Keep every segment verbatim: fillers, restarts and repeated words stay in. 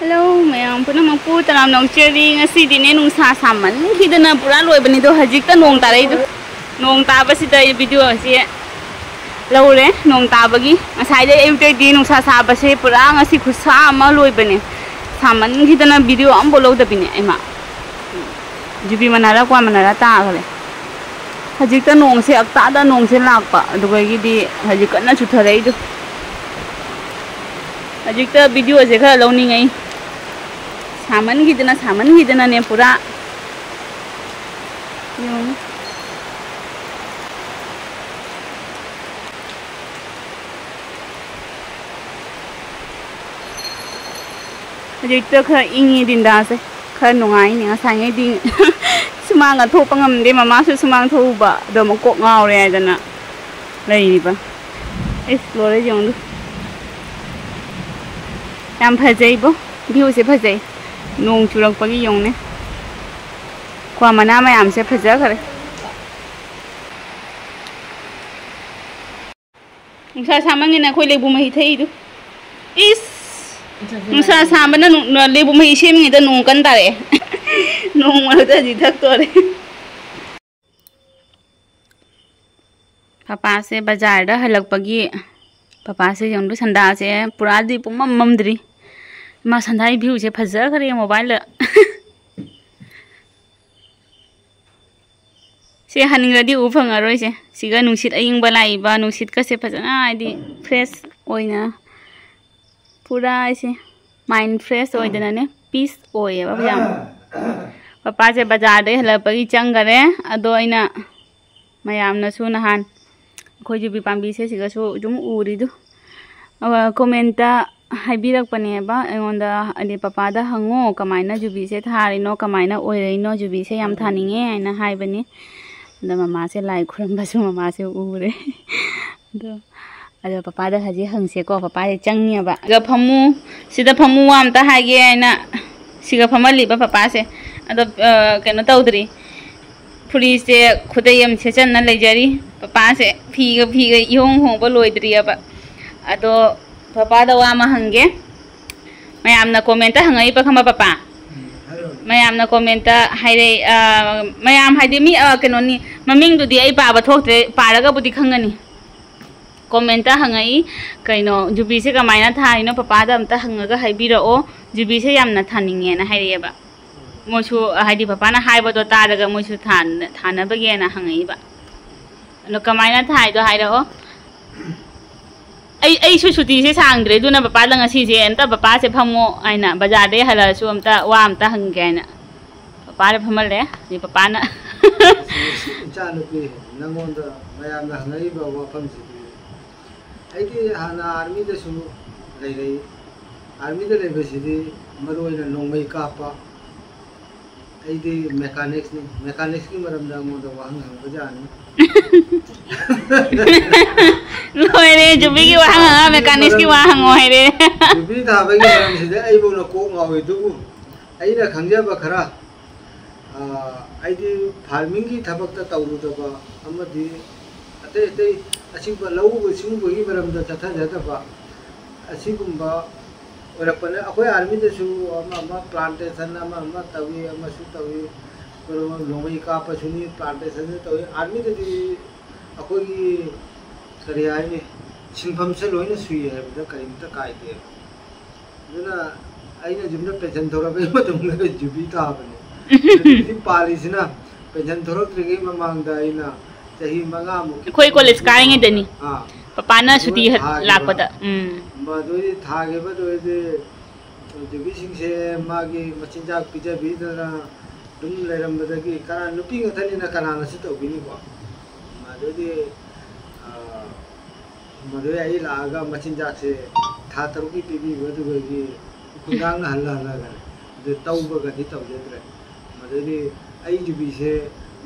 Hello ꯃꯌꯥꯝ ꯄꯨꯝꯅꯃꯛꯄꯨ ꯇꯔꯥꯝꯅ ꯑꯣꯛꯆꯔꯤ꯫ ꯉꯁꯤꯗꯤꯅꯦ ꯅꯨꯡꯁꯥ ꯁꯥꯃꯟꯈꯤꯗꯅ ꯄꯨꯔꯥ ꯂꯣꯏꯕꯅꯤꯗꯣ, ꯍꯧꯖꯤꯛꯇ ꯅꯣꯡ ꯇꯥꯔꯛꯏꯗꯣ꯫ ꯅꯣꯡ ꯇꯥꯕꯁꯤꯗ ꯑꯩ ꯚꯤꯗꯤꯑꯣ ꯑꯁꯤ ꯂꯧꯔꯦ꯫ ꯅꯣꯡ ꯇꯥꯕꯒꯤ ꯉꯁꯥꯏꯗꯩ ꯑꯌꯨꯛꯇꯩꯗꯤ ꯅꯨꯡꯁꯥ ꯁꯥꯕꯁꯦ ꯄꯨꯔꯥ ꯉꯁꯤ ꯈꯨꯠꯁꯥ ꯑꯃ ꯂꯣꯏꯕꯅꯦ꯫ ꯁꯥꯃꯟꯈꯤꯗꯅ ꯚꯤꯗꯤꯑꯣ ꯑꯝꯐꯥꯎ ꯂꯧꯗꯕꯤꯅꯦ ꯑꯩꯃ꯫ ꯌꯨꯕꯤ ꯃꯅꯥꯔ ꯀ꯭ꯋꯥ ꯃꯅꯥꯔ ꯇꯥꯈ꯭ꯔꯦ꯫ ꯍꯧꯖꯤꯛꯇ ꯅꯣꯡꯁꯦ ꯑꯛꯇꯥꯗ ꯅꯣꯡꯁꯦ ꯂꯥꯛꯄ ꯑꯗꯨꯒꯒꯤꯗꯤ ꯍꯧꯖꯤꯛ ꯀꯟꯅ ꯆꯨꯊꯔꯛꯏꯗꯣ꯫ ꯍꯧꯖꯤꯛꯇ ꯚꯤꯗꯤꯑꯣꯁꯦ ꯈꯔ ꯂꯧꯅꯤꯡꯉꯛꯏ꯫ ꯁꯥꯃꯟꯈꯤꯗꯅ ꯁꯥꯃꯟꯈꯤꯗꯅꯅꯦ ꯄꯨꯔꯥ꯫ ꯌꯦꯡꯉꯨꯅꯦ꯫ ꯍꯧꯖꯤꯛꯇ ꯈꯔ ꯏꯪꯉꯤ ꯗꯤꯟꯗꯥꯁꯦ꯫ ꯈꯔ ꯅꯨꯡꯉꯥꯏꯅꯤ꯫ ꯉꯁꯥꯏꯉꯩꯗꯤ ꯁꯨꯃꯥꯡꯒ ꯊꯣꯛꯄ ꯉꯝꯗꯦ꯫ ꯃꯃꯥꯁꯨ ꯁꯨꯃꯥꯡ ꯊꯣꯛꯎꯕ ꯑꯗꯣ ꯑꯃꯨꯛ ꯀꯣꯛ ꯉꯥꯎꯔꯦ ꯍꯥꯏꯗꯅ ꯂꯩꯔꯤꯕ꯫ ꯑꯩꯁ ꯂꯣꯏꯔꯦ ꯌꯦꯡꯉꯨ꯫ ꯌꯥꯝ ꯐꯖꯩꯕꯣ꯫ ꯚ꯭ꯌꯨꯁꯦ ꯐꯖꯩ꯫ ꯅꯣꯡ ꯆꯨꯔꯛꯄꯒꯤ ꯌꯦꯡꯉꯨꯅꯦ꯫ ꯀ꯭ꯋꯥ ꯃꯅꯥ ꯃꯌꯥꯝꯁꯦ ꯐꯖꯈ꯭ꯔꯦ꯫ ꯅꯨꯡꯁꯥ ꯁꯥꯃꯟꯒꯤꯅ ꯑꯩꯈꯣꯏ ꯂꯩꯕꯨ ꯃꯍꯤ ꯊꯛꯏꯗꯨ꯫ ꯏꯁ! ꯅꯨꯡꯁꯥ ꯁꯥꯕꯅ ꯅꯨ-, ꯅ-, ꯂꯩꯕꯨ ꯃꯍꯤ ꯁꯦꯝꯃꯤꯉꯩꯗ ꯅꯣꯡ ꯀꯟ ꯇꯥꯔꯛꯑꯦ꯫ ꯅꯣꯡ ꯃꯔꯛꯇ ꯍꯧꯖꯤꯛ ꯊꯛꯇꯣꯔꯦ꯫ ꯄꯄꯥꯁꯦ ꯕꯖꯥꯔꯗ ꯍꯜꯂꯛꯄꯒꯤ, ꯄꯄꯥꯁꯦ ꯌꯦꯡꯗꯨ ꯁꯟꯗꯥꯁꯦ ꯄꯨꯔꯥꯗꯤ ꯄꯨꯡꯃꯝ ꯃꯝꯗ꯭ꯔꯤ꯫ ꯏꯃꯥ ꯁꯟꯗꯥꯒꯤ ꯚ꯭ꯌꯨꯁꯦ ꯐꯖꯈ꯭ꯔꯦ ꯃꯣꯕꯥꯏꯜꯗ꯫ ꯁꯤ ꯍꯟꯈ꯭ꯔꯗꯤ ꯎ ꯐꯪꯉꯔꯣꯏꯁꯦ꯫ ꯁꯤꯒ ꯅꯨꯡꯁꯤꯠ ꯑꯏꯪꯕ ꯂꯥꯛꯏꯕ, ꯅꯨꯡꯁꯤꯠꯀꯁꯦ ꯐꯖꯅ ꯍꯥꯏꯗꯤ ꯐ꯭ꯔꯦꯁ ꯑꯣꯏꯅ ꯄꯨꯔꯥ ꯑꯩꯁꯦ ꯃꯥꯏꯟ ꯐ꯭ꯔꯦꯁ ꯑꯣꯏꯗꯅꯅꯦ ꯄꯤꯁ ꯑꯣꯏꯌꯦꯕ ꯌꯥꯝ꯫ ꯄꯄꯥꯁꯦ ꯕꯖꯥꯔꯗꯩ ꯍꯜꯂꯛꯄꯒꯤ ꯆꯪꯈꯔꯦ꯫ ꯑꯗꯣ ꯑꯩꯅ ꯃꯌꯥꯝꯅꯁꯨ ꯅꯍꯥꯟ ꯑꯩꯈꯣꯏ ꯌꯨꯕꯤ ꯄꯥꯝꯕꯤꯁꯦ ꯁꯤꯒꯁꯨ ꯑꯗꯨꯝ ꯎꯔꯤꯗꯨ꯫ ꯑ, ꯀꯣꯃꯦꯟꯇ ꯍꯥꯏꯕꯤꯔꯛꯄꯅꯦꯕ ꯑꯩꯉꯣꯟꯗ, ꯍꯥꯏꯗꯤ, "ꯄꯄꯥꯗ ꯍꯪꯉꯣ, ꯀꯃꯥꯏꯅ ꯌꯨꯕꯤꯁꯦ ꯊꯥꯔꯤꯅꯣ, ꯀꯃꯥꯏꯅ ꯑꯣꯏꯔꯛꯏꯅꯣ, ꯌꯨꯕꯤꯁꯦ ꯌꯥꯝ ꯊꯥꯅꯤꯡꯉꯦ" ꯍꯥꯏꯅ ꯍꯥꯏꯕꯅꯤ꯫ ꯑꯗ ꯃꯃꯥꯁꯦ ꯂꯥꯏ ꯈꯨꯔꯨꯝꯕꯁꯨ ꯃꯃꯥꯁꯦ ꯎꯔꯦ꯫ ꯑꯗꯣ, ꯑꯗꯣ ꯄꯄꯥꯗ ꯍꯧꯖꯤꯛ ꯍꯪꯁꯦꯀꯣ, ꯄꯄꯥꯁꯦ ꯆꯪꯉꯦꯕ꯫ ꯁꯤꯒ ꯐꯝꯃꯨ, ꯁꯤꯗ ꯐꯝꯃꯨ, ꯋꯥ ꯑꯝꯇ ꯍꯥꯏꯒꯦ ꯍꯥꯏꯅ ꯁꯤꯒ ꯐꯝꯍꯜꯂꯤꯕ ꯄꯄꯥꯁꯦ꯫ ꯑꯗꯣ, ꯑ, ꯀꯩꯅꯣ ꯇꯧꯗ꯭ꯔꯤ, ꯐꯨꯔꯤꯁꯦ ꯈꯨꯗꯩ ꯑꯃ ꯁꯦꯠꯆꯟꯅ ꯂꯩꯖꯔꯤ꯫ ꯄꯄꯥꯁꯦ ꯐꯤꯒ, ꯐꯤꯒ ꯏꯍꯣꯡ ꯍꯣꯡꯕ ꯂꯣꯏꯗ꯭ꯔꯤꯑꯕ꯫ ꯑꯗꯣ ꯄꯄꯥꯗ ꯋꯥ ꯑꯃ ꯍꯪꯒꯦ꯫ ꯃꯌꯥꯝꯅ comment ꯍꯪꯉꯛꯏꯕ ꯈꯪꯕ ꯄꯄꯥ? ꯎꯝ, ꯍꯥꯏꯔꯣ꯫ ꯃꯌꯥꯝꯅ comment ꯍꯥꯏꯔꯛꯏ, ꯑ, ꯃꯌꯥꯝ ꯍꯥꯏꯗꯤ ꯃꯤ, ꯑ, ꯀꯩꯅꯣꯅꯤ, ꯃꯃꯤꯡꯗꯨꯗꯤ ꯑꯩ ꯄꯥꯕ ꯊꯣꯛꯇ꯭ꯔꯦ, ꯄꯥꯔꯒꯕꯨꯗꯤ ꯈꯪꯒꯅꯤ꯫ Comment ꯍꯪꯉꯛꯏ, ꯀꯩꯅꯣ, ꯖꯨꯕꯤꯁꯦ ꯀꯃꯥꯏꯅ ꯊꯥꯔꯤꯅꯣ, ꯄꯄꯥꯗ ꯑꯝꯇ ꯍꯪꯉꯒ ꯍꯥꯏꯕꯤꯔꯛꯑꯣ, ꯖꯨꯕꯤꯁꯦ ꯌꯥꯝꯅ ꯊꯥꯅꯤꯡꯉꯦꯅ ꯍꯥꯏꯔꯛꯑꯦꯕ꯫ ꯃꯣꯏꯁꯨ, ꯍꯥꯏꯗꯤ, ꯄꯄꯥꯅ ꯍꯥꯏꯕꯗꯣ ꯇꯥꯔꯒ ꯃꯣꯏꯁꯨ ꯊꯥꯟ-, ꯊꯥꯅꯕꯒꯤꯅ ꯍꯪꯉꯛꯏꯕ꯫ ꯑꯗꯣ ꯀꯃꯥꯏꯅ ꯊꯥꯏꯗꯣ ꯍꯥꯏꯔꯛꯑꯣ꯫ ꯑꯩ, ꯑꯩꯁꯨ ꯁꯨꯇꯤꯁꯦ ꯁꯥꯡꯗ꯭ꯔꯦ, ꯑꯗꯨꯅ ꯄꯄꯥꯗ ꯉꯁꯤꯁꯦ ꯑꯝꯇ "ꯄꯄꯥꯁꯦ ꯐꯝꯃꯣ" ꯍꯥꯏꯅ, ꯕꯖꯥꯔꯗꯩ ꯍꯜꯂꯛꯑꯁꯨ ꯑꯝꯇ ꯋꯥ ꯑꯝꯇ ꯍꯪꯒꯦ ꯍꯥꯏꯅ ꯄꯄꯥꯗ ꯐꯝꯍꯜꯂꯦ꯫ ꯑꯗꯩ ꯄꯄꯥꯅ ꯏꯆꯥꯅꯨꯄꯤ, ꯅꯪꯉꯣꯟꯗ ꯃꯌꯥꯝꯅ ꯍꯪꯉꯛꯏꯕ ꯋꯥꯐꯝꯁꯤꯗꯤ, ꯑꯩꯗꯤ ꯍꯥꯟꯅ ꯑꯥꯔꯃꯤꯗꯁꯨ ꯂꯩꯔꯛꯏ꯫ ꯑꯥꯔꯃꯤꯗ ꯂꯩꯕꯁꯤꯗꯤ ꯃꯔꯨ ꯑꯣꯏꯅ ꯅꯣꯡꯃꯩ ꯀꯥꯞꯄ, ꯑꯩꯗꯤ ꯃꯦꯀꯥꯅꯤꯛꯁꯅꯤ꯫ ꯃꯦꯀꯥꯅꯤꯛꯁꯀꯤ ꯃꯔꯝꯗ ꯑꯩꯉꯣꯟꯗ ꯋꯥꯍꯪ ꯍꯪꯕꯖꯥꯠꯅꯤ꯫ ꯂꯣꯏꯔꯦ, ꯖꯨꯕꯤꯒꯤ ꯋꯥꯍꯪ ꯍꯪꯉ ꯃꯦꯀꯥꯅꯤꯛꯁꯀꯤ ꯋꯥ ꯍꯪꯉꯣ ꯍꯥꯏꯔꯦ꯫ ꯖꯨꯕꯤ ꯊꯥꯕꯒꯤ ꯃꯔꯝꯁꯤꯗꯤ ꯑꯩꯕꯨꯅ ꯀꯣꯛ ꯉꯥꯎꯏ, ꯑꯗꯨꯕꯨ ꯑꯩꯅ ꯈꯪꯖꯕ ꯈꯔ, ꯑ, ꯑꯩꯗꯤ ꯐꯥꯔꯃꯤꯡꯒꯤ ꯊꯕꯛꯇ ꯇꯧꯔꯨꯗꯕ ꯑꯃꯗꯤ ꯑꯇꯩ ꯑꯇꯩ ꯑꯁꯤꯒꯨꯝꯕ ꯂꯧꯎꯕ ꯁꯤꯡꯎꯕꯒꯤ ꯃꯔꯝꯗ ꯆꯠꯊꯖꯗꯕ ꯑꯁꯤꯒꯨꯝꯕ ꯑꯣꯏꯔꯛꯄꯅ, ꯑꯩꯈꯣꯏ ꯑꯥꯔꯃꯤꯗꯁꯨ ꯑꯃ ꯑꯃ plantation ꯑꯃ ꯑꯃ ꯇꯧꯏ, ꯑꯃꯁꯨ ꯇꯧꯏ, ꯅꯣꯡꯃꯩ ꯀꯥꯞꯄꯁꯨꯅꯤ, plantationꯁꯨ ꯇꯧꯏ꯫ ꯑꯥꯔꯃꯤꯗꯗꯤ ꯑꯩꯈꯣꯏꯒꯤ, ꯀꯔꯤ ꯍꯥꯏꯅꯤ, ꯁꯤꯟꯐꯝꯁꯦ ꯂꯣꯏꯅ ꯁꯨꯏ ꯍꯥꯏꯕꯗ ꯀꯔꯤꯝꯇ ꯀꯥꯏꯗꯦ꯫ ꯑꯗꯨꯅ ꯑꯩꯅ ꯌꯨꯝꯗ ꯄꯦꯟꯁꯟ ꯊꯣꯛꯂꯛꯄꯒꯤ ꯃꯇꯝꯗ ꯖꯨꯕꯤ ꯊꯥꯕꯅꯦ꯫ ꯍꯧꯖꯤꯛ ꯄꯥꯜꯂꯤꯁꯤꯅ ꯄꯦꯟꯁꯟ ꯊꯣꯛꯂꯛꯇ꯭ꯔꯤꯉꯩ ꯃꯃꯥꯡꯗ ꯑꯩꯅ ꯆꯍꯤ ꯃꯉꯥꯃꯨꯛꯀꯤ ꯑꯩꯈꯣꯏ ꯀꯣꯂꯦꯖ ꯀꯥꯔꯤꯉꯩꯗꯅꯤ꯫ ꯑꯥ, ꯄꯄꯥꯅ ꯑꯗꯨꯒ ꯁꯨꯇꯤ ꯊꯥꯈꯤꯕ꯫ ꯂꯥꯛꯄꯗ꯫ ꯎꯝ꯫ ꯃꯗꯨꯗꯤ ꯊꯥꯈꯤꯕꯗꯨꯗꯤ ꯖꯨꯕꯤꯁꯤꯡꯁꯦ ꯃꯥꯒꯤ ꯃꯆꯤꯟꯖꯥꯛ ꯄꯤꯖꯕꯤꯗꯅ ꯑꯗꯨꯝ ꯂꯩꯔꯝꯕꯗꯒꯤ ꯀꯅꯥ, ꯅꯨꯄꯤ ꯉꯥꯛꯇꯅꯤꯅ ꯀꯅꯥꯅꯁꯨ ꯇꯧꯕꯤꯅꯤꯀꯣ? ꯃꯗꯨꯗꯤ, ꯑꯥ, ꯃꯗꯨꯗꯤ ꯑꯩ ꯂꯥꯛꯑꯒ ꯃꯆꯤꯟꯖꯥꯛꯁꯦ ꯊꯥ ꯇꯔꯨꯛꯀꯤ ꯄꯤꯕꯤꯕ, ꯑꯗꯨꯗꯒꯤ ꯈꯨꯟꯗꯥꯡꯅ ꯍꯜꯂ ꯍꯜꯂꯒꯅꯦ꯫ ꯑꯗꯨ ꯇꯧꯕꯒꯗꯤ ꯇꯧꯖꯗ꯭ꯔꯦ꯫ ꯃꯗꯨꯗꯤ ꯑꯩ ꯖꯨꯕꯤꯁꯦ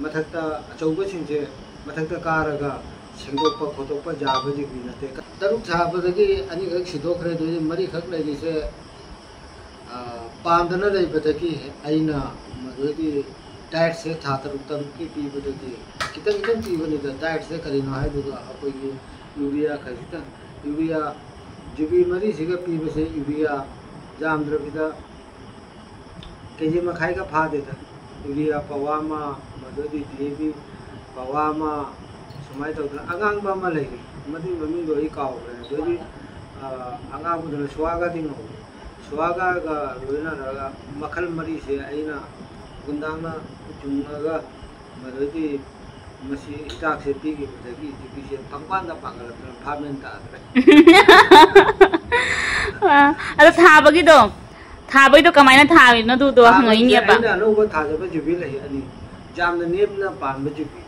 ꯃꯊꯛꯇ ꯑꯆꯧꯕꯁꯤꯡꯁꯦ ꯃꯊꯛꯇ ꯀꯥꯔꯒ ꯁꯦꯡꯗꯣꯛꯄ ꯈꯣꯠꯇꯣꯛꯄ ꯌꯥꯕ ꯖꯨꯕꯤ ꯅꯠꯇꯦ꯫ ꯇꯔꯨꯛ ꯁꯥꯕꯗꯒꯤ ꯑꯅꯤꯈꯛ ꯁꯤꯗꯣꯛꯈ꯭ꯔꯦ, ꯑꯗꯨꯗꯤ ꯃꯔꯤꯈꯛ ꯂꯩꯔꯤꯁꯦ, ꯑ, ꯄꯥꯝꯗꯅ ꯂꯩꯕꯗꯒꯤ ꯑꯩꯅ ꯃꯗꯨꯗꯤ dietꯁꯦ ꯊꯥ ꯇꯔꯨꯛ ꯇꯔꯨꯛꯀꯤ ꯄꯤꯕꯗꯒꯤ ꯈꯤꯇꯪ ꯈꯤꯇꯪ ꯄꯤꯕꯅꯤꯗ꯫ Dietꯁꯦ ꯀꯔꯤꯅꯣ ꯍꯥꯏꯗꯨꯒ ꯑꯩꯈꯣꯏꯒꯤ urea ꯈꯖꯤꯛꯇꯪ, urea ꯖꯨꯕꯤ ꯃꯔꯤꯁꯤꯒ ꯄꯤꯕꯁꯦ urea ꯌꯥꯝꯗ꯭ꯔꯕꯤꯗ ꯀꯦ ꯖꯤ ꯃꯈꯥꯏꯒ ꯐꯥꯗꯦꯗ꯫ ꯌꯨꯔꯤꯌꯥ ꯄꯋꯥ ꯑꯃ, ꯃꯗꯨꯗꯤ ꯗꯤ ꯑꯦ ꯄꯤ ꯄꯋꯥ ꯑꯃ, ꯁꯨꯃꯥꯏꯅ ꯇꯧꯗꯅ ꯑꯉꯥꯡꯕ ꯑꯃ ꯂꯩꯔꯤ, ꯃꯗꯨꯒꯤ ꯃꯃꯤꯡꯗꯣ ꯑꯩ ꯀꯥꯎꯈ꯭ꯔꯦ꯫ ꯑꯗꯨꯗꯤ ꯑꯉꯥꯡꯕꯗꯨꯅ ꯁ꯭ꯋꯥꯒꯗꯤ ꯉꯧꯏ꯫ ꯁ꯭ꯋꯥꯒꯒ ꯂꯣꯏꯅꯔꯒ ꯃꯈꯜ ꯃꯔꯤꯁꯦ ꯑꯩꯅ ꯒꯨꯟꯗꯥꯡꯅ ꯆꯨꯡꯉꯒ, ꯃꯗꯨꯗꯤ ꯃꯁꯤ ꯍꯤꯗꯥꯛꯁꯦ ꯄꯤꯈꯤꯕꯗꯒꯤ ꯖꯤꯕꯤꯁꯦ ꯄꯪꯄꯥꯟꯗ ꯄꯥꯟꯒꯠꯂꯛꯇꯅ ꯐꯥꯃꯦꯟ ꯇꯥꯗ꯭ꯔꯦ꯫ ꯑ, ꯑꯗꯣ ꯊꯥꯕꯒꯤꯗꯣ, ꯊꯥꯕꯒꯤꯗꯣ ꯀꯃꯥꯏꯅ ꯊꯥꯔꯤꯅꯣ ꯑꯗꯨꯗꯣ ꯍꯪꯉꯛꯏꯅꯦꯕ꯫ ꯑꯩꯅ ꯑꯅꯧꯕ ꯊꯥꯖꯕ ꯖꯨꯕꯤ ꯂꯩ ꯑꯅꯤ, ꯌꯥꯝꯅ ꯅꯦꯝꯅ ꯄꯥꯟꯕ ꯖꯨꯕꯤ,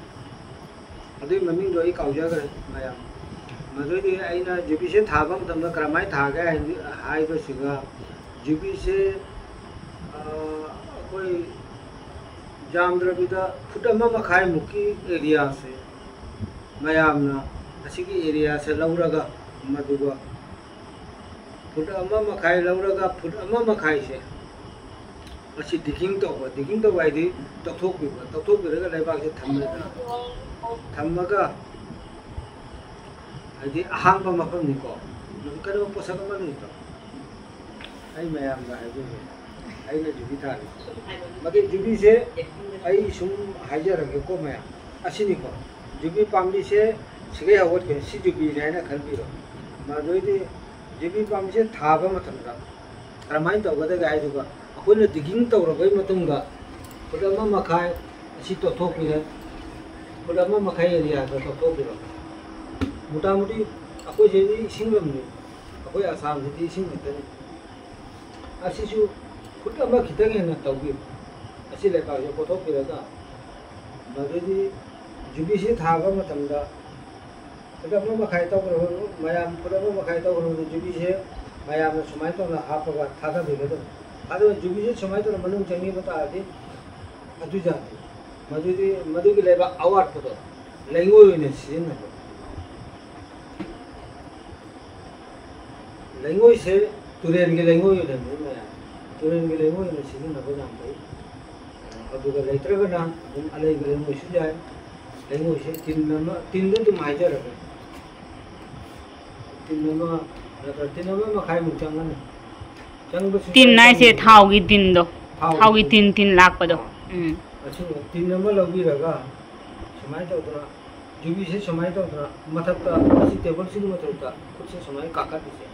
ꯑꯗꯨꯒꯤ ꯃꯃꯤꯡꯗꯣ ꯑꯩ ꯀꯥꯎꯖꯈ꯭ꯔꯦ ꯃꯌꯥꯝ꯫ ꯃꯗꯨꯗꯤ ꯑꯩꯅ ꯖꯨꯕꯤꯁꯦ ꯊꯥꯕ ꯃꯇꯝꯗ ꯀꯔꯝꯍꯥꯏꯅ ꯊꯥꯒꯦ ꯍꯥꯏꯕꯁꯤꯒ, ꯖꯨꯕꯤꯁꯦ ꯑꯩꯈꯣꯏ ꯌꯥꯝꯗ꯭ꯔꯕꯤꯗ ꯐꯨꯠ ꯑꯃ ꯃꯈꯥꯏꯃꯨꯛꯀꯤ ꯑꯦꯔꯤꯌꯥꯁꯦ, ꯃꯌꯥꯝꯅ ꯑꯁꯤꯒꯤ ꯑꯦꯔꯤꯌꯥꯁꯦ ꯂꯧꯔꯒ, ꯃꯗꯨꯒ ꯐꯨꯠ ꯑꯃ ꯃꯈꯥꯏ ꯂꯧꯔꯒ, ꯐꯨꯠ ꯑꯃ ꯃꯈꯥꯏꯁꯦ ꯑꯁꯤ ꯗꯤꯒꯤꯡ ꯇꯧꯕ꯫ ꯗꯤꯒꯤꯡ ꯇꯧꯕ ꯍꯥꯏꯗꯤ ꯇꯧꯊꯣꯛꯄꯤꯕ꯫ ꯇꯧꯊꯣꯛꯄꯤꯔꯒ ꯂꯩꯕꯥꯛꯁꯦ ꯊꯝꯃꯦꯗꯅ, ꯊꯝꯃꯒ ꯍꯥꯏꯗꯤ ꯑꯍꯥꯡꯕ ꯃꯐꯝꯅꯤꯀꯣ, ꯀꯩꯅꯣ ꯄꯣꯠꯁꯛ ꯑꯃ ꯂꯩꯇ꯭ꯔꯣ? ꯑꯩ ꯃꯌꯥꯝꯗ ꯍꯥꯏꯖꯒꯦ, ꯑꯩꯅ ꯖꯨꯕꯤ ꯊꯥꯔꯤ꯫ ꯃꯗꯨ ꯖꯨꯕꯤꯁꯦ ꯑꯩ ꯁꯨꯝ ꯍꯥꯏꯖꯔꯒꯦꯀꯣ ꯃꯌꯥꯝ, ꯑꯁꯤꯅꯤꯀꯣ, ꯖꯨꯕꯤ ꯄꯥꯝꯕꯤꯁꯦ ꯁꯤꯒꯩ ꯍꯧꯒꯠꯈ꯭ꯔꯦ, ꯁꯤ ꯖꯨꯕꯤꯅꯦ ꯍꯥꯏꯅ ꯈꯟꯕꯤꯔꯣ꯫ ꯃꯗꯨꯗꯤ ꯖꯨꯕꯤ ꯄꯥꯝꯕꯤꯁꯦ ꯊꯥꯕ ꯃꯇꯝꯗ ꯀꯔꯝꯍꯥꯏꯅ ꯇꯧꯒꯗꯒꯦ ꯍꯥꯏꯗꯨꯒ, ꯑꯩꯈꯣꯏꯅ ꯗꯤꯒꯤꯡ ꯇꯧꯔꯕꯩ ꯃꯇꯨꯡꯗ ꯐꯨꯠ ꯑꯃ ꯃꯈꯥꯏ ꯑꯁꯤ ꯇꯣꯠꯊꯣꯛꯄꯤꯔꯦ꯫ ꯐꯨꯠ ꯑꯃ ꯃꯈꯥꯏ ꯑꯦꯔꯤꯌꯥꯗ ꯇꯣꯠꯊꯣꯛꯄꯤꯔꯣ꯫ ꯃꯨꯇꯥꯃꯨꯇꯤ ꯑꯩꯈꯣꯏ ꯁꯤꯗꯤ ꯏꯁꯤꯡ ꯂꯝꯅꯤ, ꯑꯩꯈꯣꯏ ꯑꯁꯥꯝꯁꯤꯗꯤ ꯏꯁꯤꯡ ꯈꯛꯇꯅꯤ꯫ ꯑꯁꯤꯁꯨ ꯐꯨꯠ ꯑꯃ ꯈꯤꯇꯪ ꯍꯦꯟꯅ ꯇꯧꯕꯤꯌꯨ꯫ ꯑꯁꯤ ꯂꯩꯕꯥꯛꯁꯦ ꯀꯣꯊꯣꯛꯄꯤꯔꯒ, ꯃꯗꯨꯗꯤ ꯖꯨꯕꯤꯁꯤ ꯊꯥꯕ ꯃꯇꯝꯗ ꯐꯨꯠ ꯑꯃ ꯃꯈꯥꯏ ꯇꯧꯈ꯭ꯔꯕ, ꯃꯌꯥꯝ ꯐꯨꯠ ꯑꯃ ꯃꯈꯥꯏ ꯇꯧꯈ꯭ꯔꯕ ꯖꯨꯕꯤꯁꯦ ꯃꯌꯥꯝꯅ ꯁꯨꯃꯥꯏꯅ ꯇꯧꯅ ꯍꯥꯞꯄꯒ ꯊꯥꯗꯕꯤꯒꯗꯕꯅꯤ꯫ ꯑꯗꯨꯒ ꯖꯨꯕꯤꯁꯦ ꯁꯨꯃꯥꯏꯅ ꯇꯧꯅ ꯃꯅꯨꯡ ꯆꯪꯈꯤꯕ ꯇꯥꯔꯗꯤ ꯑꯗꯨ ꯌꯥꯗꯦ꯫ ꯃꯗꯨꯗꯤ, ꯃꯗꯨꯒꯤ ꯂꯩꯕꯥꯛ ꯑꯋꯥꯠꯄꯗꯣ ꯂꯩꯉꯣꯏ ꯑꯣꯏꯅ ꯁꯤꯖꯤꯟꯅꯕ꯫ ꯂꯩꯉꯣꯏꯁꯦ ꯇꯨꯔꯦꯟꯒꯤ ꯂꯩꯉꯣꯏ ꯑꯣꯏꯅ ꯃꯌꯥꯝ, ꯇꯨꯔꯦꯟꯒꯤ ꯂꯩꯉꯣꯏ ꯑꯣꯏꯅ ꯁꯤꯖꯤꯟꯅꯕ ꯌꯥꯝ ꯐꯩ꯫ ꯑꯗꯨꯒ ꯂꯩꯇ꯭ꯔꯒꯅ ꯑꯗꯨꯝ ꯑꯂꯩꯕ ꯂꯩꯉꯣꯏꯁꯨ ꯌꯥꯏ꯫ ꯂꯩꯉꯣꯏꯁꯦ ꯇꯤꯟ ꯑꯃ, ꯇꯤꯟꯗ ꯑꯗꯨꯝ ꯍꯥꯏꯖꯔꯒꯦ꯫ ꯇꯤꯟ ꯑꯃ ꯅꯠꯇ꯭ꯔ ꯇꯤꯟ ꯑꯃ ꯃꯈꯥꯏꯃꯨꯛ ꯆꯪꯒꯅꯤ꯫ ꯆꯪꯕꯁꯨ ꯇꯤꯟ ꯍꯥꯏꯁꯦ ꯆꯪꯗꯦ꯫ ꯊꯥꯎꯒꯤ ꯇꯤꯟꯗꯣ, ꯊꯥꯎꯒꯤ ꯊꯥꯎꯒꯤ ꯇꯤꯟ꯫ ꯇꯤꯟ ꯇꯤꯟ ꯂꯥꯛꯄꯗꯣ꯫ ꯑꯥ꯫ ꯎꯝ꯫ ꯑꯁꯤꯒꯨꯝꯕ ꯇꯤꯟ ꯑꯃ ꯂꯧꯕꯤꯔꯒ ꯁꯨꯃꯥꯏꯅ ꯇꯧꯗꯅ ꯌꯨꯕꯤꯁꯦ ꯁꯨꯃꯥꯏꯅ ꯇꯧꯗꯅ ꯃꯊꯛꯇ ꯑꯁꯤ ꯇꯦꯕꯜꯁꯤꯒꯤ ꯃꯊꯛꯇ ꯈꯨꯠꯁꯦ ꯁꯨꯃꯥꯏꯅ ꯀꯥꯈꯠꯂꯤꯁꯦ,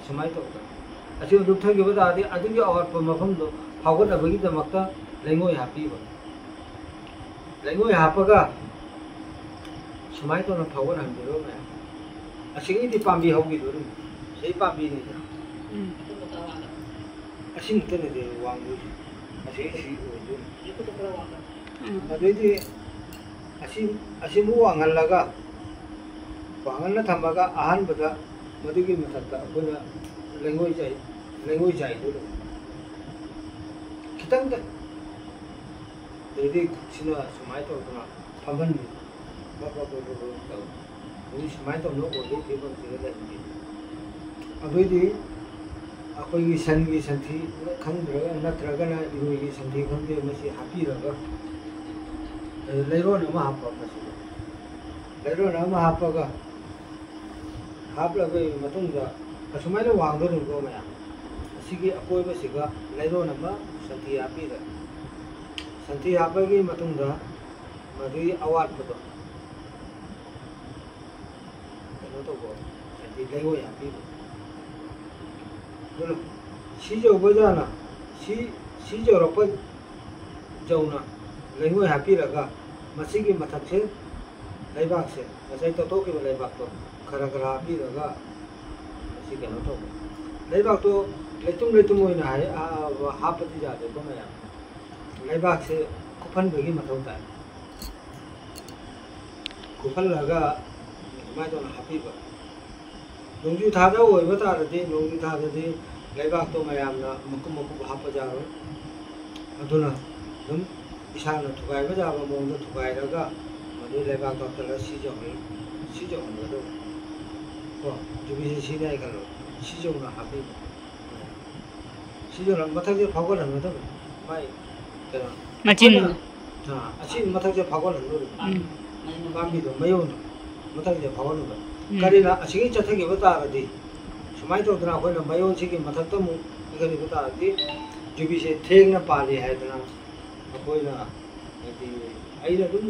ꯁꯨꯃꯥꯏꯅ ꯇꯧꯗꯅ ꯑꯁꯤꯒ ꯂꯨꯞꯊꯈꯤꯕ ꯇꯥꯔꯗꯤ ꯑꯗꯨꯒꯤ ꯑꯋꯥꯠꯄ ꯃꯐꯝꯗꯣ ꯐꯥꯎꯒꯠꯅꯕꯒꯤꯗꯃꯛꯇ ꯂꯩꯉꯣꯏ ꯍꯥꯞꯄꯤꯕ꯫ ꯂꯩꯉꯣꯏ ꯍꯥꯞꯄꯒ ꯁꯨꯃꯥꯏꯅ ꯇꯧꯅ ꯐꯥꯎꯒꯠꯍꯟꯕꯤꯔꯣ ꯃꯌꯥꯝ꯫ ꯑꯁꯤꯒꯤꯗꯤ ꯄꯥꯝꯕꯤ ꯍꯧꯈꯤꯗꯣꯔꯤꯕꯅꯤ, ꯁꯤ ꯄꯥꯝꯕꯤꯅꯤꯗꯅ꯫ ꯎꯝ꯫ ꯑꯁꯤꯃꯨꯛꯇꯅꯤꯗꯤ ꯋꯥꯡꯗꯣꯏꯁꯦ, ꯑꯁꯤ ꯑꯁꯤ ꯑꯣꯏꯗꯣꯏꯅꯤ꯫ ꯎꯝ꯫ ꯑꯗꯩꯗꯤ ꯑꯁꯤ ꯑꯁꯤꯃꯨꯛ ꯋꯥꯡꯍꯜꯂꯒ ꯋꯥꯡꯍꯜꯂ ꯊꯝꯃꯒ ꯑꯍꯥꯟꯕꯗ ꯃꯗꯨꯒꯤ ꯃꯊꯛꯇ ꯑꯩꯈꯣꯏꯅ ꯂꯩꯉꯣꯏ ꯆꯥꯏ, ꯂꯩꯉꯣꯏ ꯆꯥꯏꯗꯣꯏꯅꯤ꯫ ꯈꯤꯇꯪꯗ ꯑꯗꯩꯗꯤ ꯈꯨꯠꯁꯤꯅ ꯁꯨꯃꯥꯏꯅ ꯇꯧꯗꯅ ꯐꯝꯍꯟꯕꯤ꯫ ꯕꯛ ꯕꯛ ꯕꯛ ꯕꯛ ꯕꯛ ꯇꯧ꯫ ꯑꯗꯩ ꯁꯨꯃꯥꯏꯅ ꯇꯧꯗꯅ ꯑꯣꯏꯕꯒꯤ ꯐꯤꯕꯝꯁꯤꯗ ꯂꯩꯍꯟꯕꯤ꯫ ꯑꯗꯩꯗꯤ ꯑꯩꯈꯣꯏꯒꯤ ꯁꯟꯒꯤ ꯁꯟꯊꯤ ꯈꯪꯗ꯭ꯔꯒ, ꯅꯠꯇ꯭ꯔꯒꯅ ꯏꯔꯣꯏꯒꯤ ꯁꯟꯊꯤ ꯈꯪꯗꯦ, ꯃꯁꯤ ꯍꯥꯞꯄꯤꯔꯒ, ꯑꯗꯩ ꯂꯩꯔꯣꯟ ꯑꯃ ꯍꯥꯞꯄ ꯃꯁꯤꯗ꯫ ꯂꯩꯔꯣꯟ ꯑꯃ ꯍꯥꯞꯄꯒ, ꯍꯥꯞꯂꯕ ꯃꯇꯨꯡꯗ ꯑꯁꯨꯃꯥꯏꯅ ꯋꯥꯡꯗꯣꯔꯤꯕꯀꯣ ꯃꯌꯥꯝ꯫ ꯑꯁꯤꯒꯤ ꯑꯀꯣꯏꯕꯁꯤꯒ ꯂꯩꯔꯣꯟ ꯑꯃ ꯁꯟꯊꯤ ꯍꯥꯞꯄꯤꯔꯦ꯫ ꯁꯟꯊꯤ ꯍꯥꯞꯄꯒꯤ ꯃꯇꯨꯡꯗ ꯃꯗꯨꯒꯤ ꯑꯋꯥꯠꯄꯗꯣ ꯀꯩꯅꯣ ꯇꯧꯕ, ꯍꯥꯏꯗꯤ ꯂꯩꯉꯣꯏ ꯍꯥꯞꯄꯤꯕ꯫ ꯑꯗꯨꯅ ꯁꯤ ꯌꯧꯕ ꯖꯥꯅ, ꯁꯤ, ꯁꯤ ꯌꯧꯔꯛꯄ ꯌꯧꯅ ꯂꯩꯉꯣꯏ ꯍꯥꯞꯄꯤꯔꯒ ꯃꯁꯤꯒꯤ ꯃꯊꯛꯁꯦ ꯂꯩꯕꯥꯛꯁꯦ, ꯉꯁꯥꯏ ꯇꯧꯊꯣꯛꯈꯤꯕ ꯂꯩꯕꯥꯛꯇꯣ ꯈꯔ ꯈꯔ ꯍꯥꯞꯄꯤꯔꯒ ꯃꯁꯤ ꯀꯩꯅꯣ ꯇꯧꯕ꯫ ꯂꯩꯕꯥꯛꯇꯣ ꯂꯩꯇꯨꯝ ꯂꯩꯇꯨꯝ ꯑꯣꯏꯅ ꯍꯥꯏ-, ꯑ, ꯍꯥꯞꯄꯗꯤ ꯌꯥꯗꯦꯀꯣ ꯃꯌꯥꯝ꯫ ꯂꯩꯕꯥꯛꯁꯦ ꯀꯨꯞꯍꯟꯕꯒꯤ ꯃꯊꯧ ꯇꯥꯏ꯫ ꯀꯨꯞꯍꯜꯂꯒ ꯑꯗꯨꯃꯥꯏꯅ ꯇꯧꯅ ꯍꯥꯞꯄꯤꯕ꯫ ꯅꯣꯡꯖꯨ ꯊꯥꯗ ꯑꯣꯏꯕ ꯇꯥꯔꯗꯤ, ꯅꯣꯡꯖꯨ ꯊꯥꯗꯗꯤ ꯂꯩꯕꯥꯛꯇꯣ ꯃꯌꯥꯝꯅ ꯃꯀꯨꯞ ꯃꯀꯨꯞ ꯍꯥꯞꯄ ꯌꯥꯔꯣꯏ꯫ ꯑꯗꯨꯅ ꯑꯗꯨꯝ ꯏꯁꯥꯅ ꯊꯨꯒꯥꯏꯕ ꯌꯥꯕ ꯃꯑꯣꯡꯗ ꯊꯨꯒꯥꯏꯔꯒ ꯃꯗꯨ ꯂꯩꯕꯥꯛꯇꯣ ꯍꯥꯞꯆꯤꯜꯂꯒ ꯁꯤ ꯌꯧꯍꯜ-, ꯁꯤ ꯌꯧꯍꯟꯒꯗꯧꯕ꯫ ꯀꯣ, ꯌꯨꯕꯤꯁꯦ ꯁꯤꯅꯦ ꯍꯥꯏ ꯈꯜꯂꯣ, ꯁꯤ ꯌꯧꯅ ꯍꯥꯞꯄꯤꯕ꯫ ꯁꯤ ꯌꯧꯅ ꯃꯊꯛꯁꯦ ꯐꯥꯎꯒꯠꯍꯟꯒꯗꯕꯅꯤ꯫ ꯃꯥꯏ ꯀꯩꯅꯣ, ꯃꯆꯤꯟ꯫ ꯑꯩꯈꯣꯏꯅ, ꯑꯥ, ꯑꯁꯤ ꯃꯊꯛꯁꯦ ꯐꯥꯎꯒꯠꯍꯟꯗꯣꯔꯤꯕ꯫ ꯎꯝ꯫ ꯄꯥꯝꯕꯤꯗꯣ ꯃꯌꯣꯟꯗꯣ ꯃꯊꯛꯁꯦ ꯐꯥꯎꯒꯠꯍꯟꯕ꯫ ꯎꯝ꯫ ꯀꯔꯤꯅ ꯑꯁꯤꯒꯤ ꯆꯠꯊꯈꯤꯕ ꯇꯥꯔꯗꯤ ꯁꯨꯃꯥꯏꯅ ꯇꯧꯗꯅ ꯑꯩꯈꯣꯏꯅ ꯃꯌꯣꯟꯁꯤꯒꯤ ꯃꯊꯛꯇ ꯑꯃꯨꯛ ꯈꯜꯂꯨꯕ ꯇꯥꯔꯗꯤ ꯌꯨꯕꯤꯁꯦ ꯊꯦꯡꯅ ꯄꯥꯜꯂꯤ ꯍꯥꯏꯗꯅ ꯑꯩꯈꯣꯏꯅ, ꯍꯥꯏꯗꯤ, ꯑꯩꯅ ꯑꯗꯨꯝ,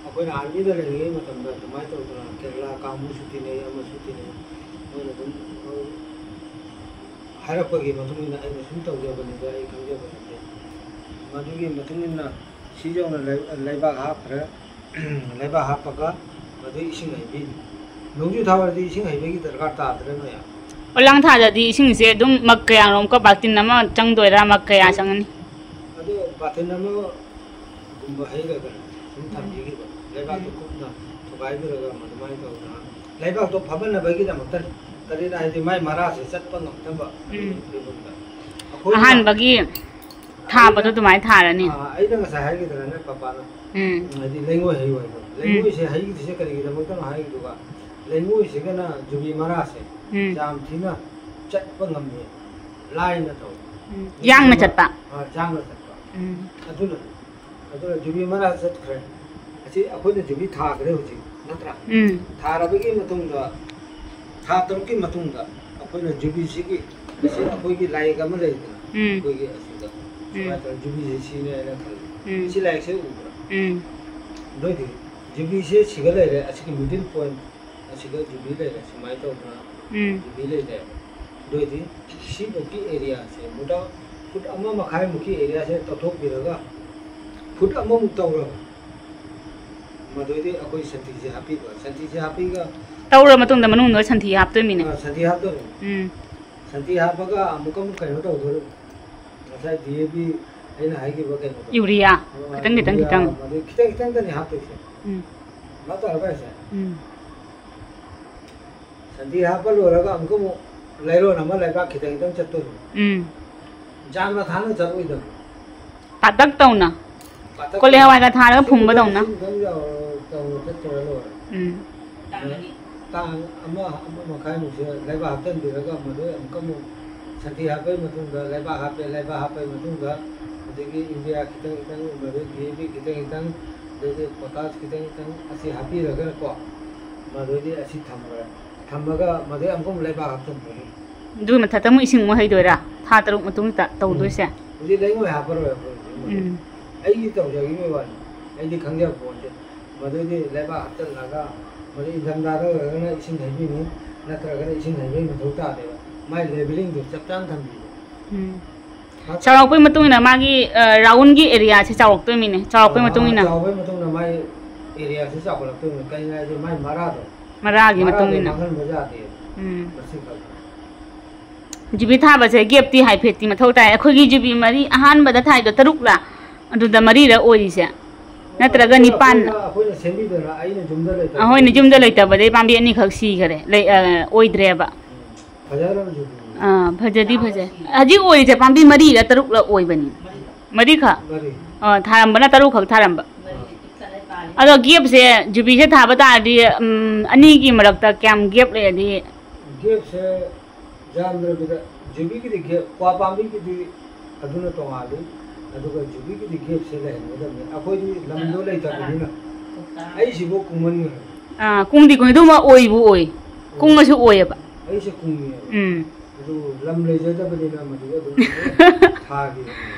ꯑꯩꯈꯣꯏꯅ ꯑꯥꯔꯃꯤꯗ ꯂꯩꯔꯤꯉꯩ ꯃꯇꯝꯗ ꯑꯗꯨꯃꯥꯏꯅ ꯇꯧꯗꯅ ꯀꯦꯔꯂꯥ ꯀꯥꯡꯕꯨꯁꯨ ꯇꯤꯟꯅꯩ, ꯑꯃꯁꯨ ꯇꯤꯟꯅꯩ, ꯃꯣꯏꯅ ꯑꯗꯨꯝ ꯍꯥꯏꯔꯛꯄꯒꯤ ꯃꯇꯨꯡ ꯏꯟꯅ ꯑꯩꯅ ꯁꯨꯝ ꯇꯧꯖꯕꯅꯤꯗ, ꯑꯩ ꯈꯪꯖꯕ ꯅꯠꯇꯦ꯫ ꯃꯗꯨꯒꯤ ꯃꯇꯨꯡ ꯏꯟꯅ ꯁꯤꯖꯧꯅ ꯂꯩ-, ꯂꯩꯕꯥꯛ ꯍꯥꯞꯈ꯭ꯔꯦ꯫ ꯂꯩꯕꯥꯛ ꯍꯥꯞꯄꯒ ꯃꯗꯨ ꯏꯁꯤꯡ ꯍꯩꯕꯤꯅꯤ꯫ ꯅꯣꯡꯖꯨ ꯊꯥ ꯑꯣꯏꯔꯗꯤ ꯏꯁꯤꯡ ꯍꯩꯕꯒꯤ ꯗꯔꯀꯥꯔ ꯇꯥꯗ꯭ꯔꯦ ꯅꯣꯏ꯫ ꯑꯣꯂꯥꯡ ꯊꯥꯗꯗꯤ ꯏꯁꯤꯡꯁꯦ ꯑꯗꯨꯝ ꯃꯛ ꯀꯌꯥꯔꯣꯝꯀ, ꯕꯥꯜꯇꯤꯟ ꯑꯃ ꯆꯪꯗꯣꯏꯔꯥ, ꯃꯛ ꯀꯌꯥ ꯆꯪꯉꯅꯤ? ꯑꯗꯨ ꯕꯥꯜꯇꯤꯟ ꯑꯃꯒꯨꯝꯕ ꯍꯩꯔꯒ ꯁꯨꯝ ꯊꯝꯕꯤꯈꯤꯕ, ꯂꯩꯕꯥꯛꯇꯨ ꯎꯝ꯫ ꯀꯨꯞꯅ ꯊꯨꯒꯥꯏꯕꯤꯔꯒ ꯃꯗꯨꯃꯥꯏꯅ ꯇꯧꯗꯅ ꯂꯩꯕꯥꯛꯇꯣ ꯐꯕꯅꯕꯒꯤꯗꯃꯛꯇꯅꯤ꯫ ꯀꯔꯤꯅ ꯍꯥꯏꯗꯤ ꯃꯥꯏ ꯃꯔꯥꯁꯦ ꯆꯠꯄ ꯉꯝꯅꯕ ꯎꯝ꯫ ꯐꯤꯕꯝꯗ꯫ ꯑꯩꯈꯣꯏꯅ ꯑꯍꯥꯟꯕꯒꯤ ꯊꯥꯕꯗꯣ ꯑꯗꯨꯃꯥꯏꯅ ꯊꯥꯔꯅꯤ꯫ ꯑꯥ, ꯑꯩꯅ ꯉꯁꯥꯏ ꯍꯥꯏꯈꯤꯗ꯭ꯔꯅꯦ ꯄꯄꯥꯅ? ꯎꯝ꯫ ꯍꯥꯏꯗꯤ ꯂꯩꯉꯣꯏ ꯍꯩꯌꯨ ꯍꯥꯏꯗꯣ꯫ ꯎꯝ꯫ ꯂꯩꯉꯣꯏꯁꯦ ꯍꯩꯈꯤꯗ꯭ꯔꯤꯁꯦ ꯀꯔꯤꯒꯤꯗꯃꯛꯇꯅꯣ ꯍꯥꯏꯈꯤꯗꯨꯒ, ꯂꯩꯉꯣꯏꯁꯤꯒꯅ ꯖꯨꯕꯤ ꯃꯔꯥꯁꯦ ꯎꯝ꯫ ꯌꯥꯝ ꯊꯤꯅ ꯆꯠꯄ ꯉꯝꯃꯤ, ꯂꯥꯏꯅ ꯇꯧꯏ꯫ ꯎꯝ꯫ ꯌꯥꯡꯅ ꯆꯠꯄ꯫ ꯑꯥ, ꯌꯥꯡꯅ ꯆꯠꯄ꯫ ꯎꯝ꯫ ꯑꯗꯨꯅ, ꯑꯗꯨꯅ ꯖꯨꯕꯤ ꯃꯔꯥ ꯆꯠꯈ꯭ꯔꯦ꯫ ꯑꯁꯤ ꯑꯩꯈꯣꯏꯅ ꯖꯨꯕꯤ ꯊꯥꯈ꯭ꯔꯦ ꯍꯧꯖꯤꯛ, ꯅꯠꯇ꯭ꯔꯥ? ꯎꯝ꯫ ꯊꯥꯔꯕꯒꯤ ꯃꯇꯨꯡꯗ, ꯊꯥ ꯇꯔꯨꯛꯀꯤ ꯃꯇꯨꯡꯗ ꯑꯩꯈꯣꯏꯅ ꯖꯨꯕꯤꯁꯤꯒꯤ, ꯑꯁꯤ ꯑꯩꯈꯣꯏꯒꯤ ꯂꯥꯏꯔꯤꯛ ꯑꯃ ꯂꯩꯗꯅ, ꯎꯝ꯫ ꯑꯩꯈꯣꯏꯒꯤ ꯑꯁꯤꯗ ꯎꯝ꯫ ꯁꯨꯃꯥꯏꯅ ꯇꯧꯔ ꯖꯨꯕꯤꯁꯤ ꯁꯤꯅꯦ ꯍꯥꯏꯅ ꯈꯜꯂꯤ꯫ ꯎꯝ꯫ ꯁꯤ ꯂꯥꯏꯔꯤꯛꯁꯦ ꯎꯕ꯭ꯔꯥ? ꯎꯝ꯫ ꯅꯣꯏꯗꯤ ꯖꯨꯕꯤꯁꯦ ꯁꯤꯒ ꯂꯩꯔꯦ, ꯑꯁꯤꯒꯤ middle point ꯑꯁꯤꯒ ꯖꯨꯕꯤ ꯂꯩꯔꯦ, ꯁꯨꯃꯥꯏꯅ ꯇꯧꯗꯅ ꯎꯝ꯫ ꯖꯨꯕꯤ ꯂꯩꯔꯦ꯫ ꯑꯗꯨ ꯑꯣꯏꯗꯤ ꯁꯤꯐꯧꯀꯤ areaꯁꯦ ꯃꯨꯗꯥ ꯐꯨꯠ ꯑꯃ ꯃꯈꯥꯏꯃꯨꯛꯀꯤ areaꯁꯦ ꯇꯧꯊꯣꯛꯄꯤꯔꯒ ꯐꯨꯠ ꯑꯃꯃꯨꯛ ꯇꯧꯔꯕ, ꯃꯗꯨꯗꯤ ꯑꯩꯈꯣꯏ ꯁꯟꯊꯤꯁꯦ ꯍꯥꯞꯄꯤꯕ, ꯁꯟꯊꯤꯁꯦ ꯍꯥꯞꯄꯤꯒ ꯇꯧꯔ ꯃꯇꯨꯡꯗ ꯃꯅꯨꯡꯗ ꯁꯟꯊꯤ ꯍꯥꯞꯇꯣꯏꯃꯤꯅꯦ꯫ ꯑ, ꯁꯟꯊꯤ ꯍꯥꯞꯇꯣꯏꯅꯦ꯫ ꯎꯝ꯫ ꯁꯟꯊꯤ ꯍꯥꯞꯄꯒ ꯑꯃꯨꯛꯀ ꯑꯃꯨꯛ ꯀꯩꯅꯣ ꯇꯧꯗꯣꯏꯅꯦ꯫ ꯉꯁꯥꯏ DAP ꯑꯩꯅ ꯍꯥꯏꯈꯤꯕ ꯀꯩꯅꯣꯗꯣ꯫ ꯌꯨꯔꯤꯌꯥ꯫ ꯑꯣ, ꯈꯤꯇꯪ, ꯈꯤꯇꯪ, ꯌꯨꯔꯤꯌꯥ, ꯈꯤꯇꯪ꯫ ꯃꯗꯨ ꯈꯤꯇꯪ ꯈꯤꯇꯪꯗꯅꯤ ꯍꯥꯞꯇꯣꯏꯁꯦ꯫ ꯎꯝ꯫ ꯚꯥꯞ ꯇꯥꯔꯕ ꯍꯥꯏꯁꯦ? ꯎꯝ꯫ ꯁꯟꯊꯤ ꯍꯥꯞꯄ ꯂꯣꯏꯔꯒ ꯑꯃꯨꯛꯀ ꯑꯃꯨꯛ ꯂꯩꯔꯣꯟ ꯑꯃ ꯂꯩꯕꯥꯛ ꯈꯤꯇꯪ ꯈꯤꯇꯪ ꯆꯠꯇꯣꯏꯅꯦ꯫ ꯎꯝ꯫ ꯌꯥꯝꯅ ꯊꯥꯅ ꯆꯠꯂꯣꯏꯗꯕꯅꯤ꯫ ꯄꯥꯇꯛ ꯇꯧꯅ꯫ ꯄꯥꯇꯛ ꯀꯣꯂꯤ ꯇꯧꯅ꯫ ꯍꯋꯥꯏꯒ ꯊꯥꯔꯒ ꯏꯁꯤꯡ ꯐꯨꯝꯕꯗꯧꯅ꯫ ꯏꯁꯤꯡ ꯈꯤꯇꯪ ꯌꯥꯎꯔ ꯇꯧꯔ ꯆꯠꯇꯣꯏꯔ ꯂꯣꯏꯔꯦ꯫ ꯎꯝ꯫ ꯇꯥꯡ ꯑꯃ, ꯑꯃ ꯃꯈꯥꯏꯃꯨꯛꯁꯦ ꯂꯩꯕꯥꯛ ꯍꯥꯞꯆꯤꯟꯕꯤꯔꯒ ꯃꯗꯨ ꯑꯃꯨꯛꯀ ꯑꯃꯨꯛ ꯁꯟꯊꯤ ꯍꯥꯞꯄꯒꯤ ꯃꯇꯨꯡꯗ ꯂꯩꯕꯥꯛ ꯍꯥꯞꯄꯦ, ꯂꯩꯕꯥꯛ ꯍꯥꯞꯄꯒꯤ ꯃꯇꯨꯡꯗ ꯑꯗꯒꯤ ꯌꯨꯔꯤꯌꯥ ꯈꯤꯇꯪ ꯈꯤꯇꯪ, ꯃꯗꯨ DAP ꯈꯤꯇꯪ ꯈꯤꯇꯪ, ꯑꯗꯩꯗꯤ potash ꯈꯤꯇꯪ ꯈꯤꯇꯪ ꯑꯁꯤ ꯍꯥꯞꯄꯤꯔꯒꯀꯣ, ꯃꯗꯨꯗꯤ ꯑꯁꯤ ꯊꯝꯈ꯭ꯔꯦ꯫ ꯊꯝꯃꯒ ꯃꯗꯩ ꯑꯃꯨꯛꯀ ꯑꯃꯨꯛ ꯂꯩꯕꯥꯛ ꯍꯥꯞꯆꯤꯟꯕꯤꯔꯅꯤ꯫ ꯑꯗꯨꯒꯤ ꯃꯊꯛꯇ ꯑꯃꯨꯛ ꯏꯁꯤꯡ ꯑꯃꯨꯛ ꯍꯩꯗꯣꯏꯔꯥ? ꯊꯥ ꯇꯔꯨꯛ ꯃꯇꯨꯡꯗ ꯇꯧꯗꯣꯏꯁꯦ? ꯍꯧꯖꯤꯛ ꯂꯩꯉꯣꯏ ꯍꯥꯄꯔꯣꯏ ꯑꯩꯈꯣꯏ ꯍꯧꯖꯤꯛ꯫ ꯎꯝ꯫ ꯑꯩꯒꯤ ꯇꯧꯖꯈꯤꯕꯒꯤ ꯋꯥꯅꯤ꯫ ꯑꯩꯗꯤ ꯈꯪꯖꯕ ꯄꯣꯟꯇꯦ꯫ ꯃꯗꯨꯗꯤ ꯂꯩꯕꯥꯛ ꯍꯥꯞꯆꯤꯜꯂꯒ, ꯃꯗꯨ ꯏꯪꯊꯝꯊꯥꯗ ꯑꯣꯏꯔꯒꯅ ꯏꯁꯤꯡ ꯍꯩꯕꯤꯅꯤ, ꯅꯠꯇ꯭ꯔꯒꯅ ꯏꯁꯤꯡ ꯍꯩꯕꯒꯤ ꯃꯊꯧ ꯇꯥꯗꯦꯕ꯫ ꯃꯥꯏ levelingꯗꯨ ꯆꯞ ꯆꯥꯅ ꯊꯝꯕꯤꯕ꯫ ꯎꯝ꯫ ꯆꯥꯎꯔꯥꯛꯄꯒꯤ ꯃꯇꯨꯡ ꯏꯟꯅ ꯃꯥꯒꯤ, ꯑ, roundꯒꯤ areaꯁꯦ ꯆꯥꯎꯔꯛꯇꯣꯏꯃꯤꯅꯦ, ꯆꯥꯎꯔꯛꯄꯒꯤ ꯃꯇꯨꯡ ꯏꯟꯅ꯫ ꯆꯥꯎꯕꯒꯤ ꯃꯇꯨꯡ ꯏꯟꯅ ꯃꯥꯏ areaꯁꯦ ꯆꯥꯎꯈꯠꯂꯛꯇꯣꯏꯅꯤ꯫ ꯀꯩꯅꯣ ꯍꯥꯏꯗꯤ ꯃꯥꯏ ꯃꯔꯥꯗꯣ, ꯃꯔꯥꯒꯤ ꯃꯇꯨꯡ ꯏꯟꯅ꯫ ꯃꯥꯡꯍꯟꯕ ꯌꯥꯗꯦꯕ꯫ ꯎꯝ꯫ ꯃꯁꯤ ꯈꯛ꯫ ꯖꯨꯕꯤ ꯊꯥꯕꯁꯦ gapꯇꯤ ꯍꯥꯏꯐꯦꯠꯇꯤ ꯃꯊꯧ ꯇꯥꯏ꯫ ꯑꯩꯈꯣꯏꯒꯤ ꯖꯨꯕꯤ ꯃꯔꯤ ꯑꯍꯥꯟꯕꯗ ꯊꯥꯏꯗꯣ ꯇꯔꯨꯛꯂꯥ? ꯑꯗꯨꯗ ꯃꯔꯤꯔ ꯑꯣꯏꯔꯤꯁꯦ? ꯅꯠꯇ꯭ꯔꯒ ꯅꯤꯄꯥꯟ? ꯑꯩꯈꯣꯏꯅ, ꯑꯩꯈꯣꯏꯅ ꯁꯦꯝꯕꯤꯗꯅ ꯑꯩꯅ ꯌꯨꯝꯗ ꯂꯩꯇꯕ꯫ ꯑꯍꯣꯏꯅꯦ, ꯌꯨꯝꯗ ꯂꯩꯇꯕꯗꯩ ꯄꯥꯝꯕꯤ ꯑꯅꯤꯈꯛ ꯁꯤꯈꯔꯦ, ꯂꯩ-, ꯑ, ꯑꯣꯏꯗ꯭ꯔꯦꯕ꯫ ꯐꯖꯔꯕ ꯖꯨꯕꯤꯅꯤ꯫ ꯑꯥ, ꯐꯖꯗꯤ ꯐꯖꯩ꯫ ꯍꯧꯖꯤꯛ ꯑꯣꯏꯔꯤꯁꯦ ꯄꯥꯝꯕꯤ ꯃꯔꯤꯔ ꯇꯔꯨꯛꯂ ꯑꯣꯏꯕꯅꯤ? ꯃꯔꯤꯈꯛ? ꯃꯔꯤ꯫ ꯑꯥ, ꯊꯥꯔꯝꯕꯅ ꯇꯔꯨꯛꯈꯛ ꯊꯥꯔꯝꯕ꯫ ꯑꯗꯣ gapꯁꯦ, ꯖꯨꯕꯤꯁꯦ ꯊꯥꯕ ꯇꯥꯔꯗꯤ, ꯎꯝ, ꯑꯅꯤꯒꯤ ꯃꯔꯛꯇ ꯀꯌꯥꯝ gap ꯂꯩꯔꯗꯤ? Gapꯁꯦ ꯌꯥꯝꯗ꯭ꯔꯕꯤꯗ ꯖꯨꯕꯤꯒꯤꯗꯤ gap, ꯀ꯭ꯋꯥ ꯄꯥꯝꯕꯤꯒꯤꯗꯤ ꯑꯗꯨꯅ ꯇꯣꯉꯥꯜꯂꯤ꯫ ꯑꯗꯨꯒ ꯖꯨꯕꯤꯒꯤꯗꯤ gapꯁꯦ ꯂꯩꯍꯟꯒꯗꯕꯅꯤ꯫ ꯑꯩꯈꯣꯏꯗꯤ ꯂꯝꯗꯣ ꯂꯩꯇꯕꯅꯤꯅ꯫ ꯑꯩꯁꯤꯕꯨ ꯀꯨꯡꯃꯟꯈ꯭ꯔꯦ꯫ ꯑꯥ, ꯀꯨꯡꯗꯤ ꯀꯨꯡꯉꯤ, ꯑꯗꯨꯃ ꯑꯣꯏꯕꯨ ꯑꯣꯏ꯫ ꯀꯨꯡꯉꯁꯨ ꯑꯣꯏꯌꯦꯕ꯫ ꯑꯩꯁꯦ ꯀꯨꯡꯉꯦꯕ꯫ ꯎꯝ꯫ ꯑꯗꯨ ꯂꯝ ꯂꯩꯖꯗꯕꯅꯤꯅ ꯃꯗꯨꯗ ꯑꯗꯨꯝ ꯊꯥꯈꯤꯕꯅꯦ꯫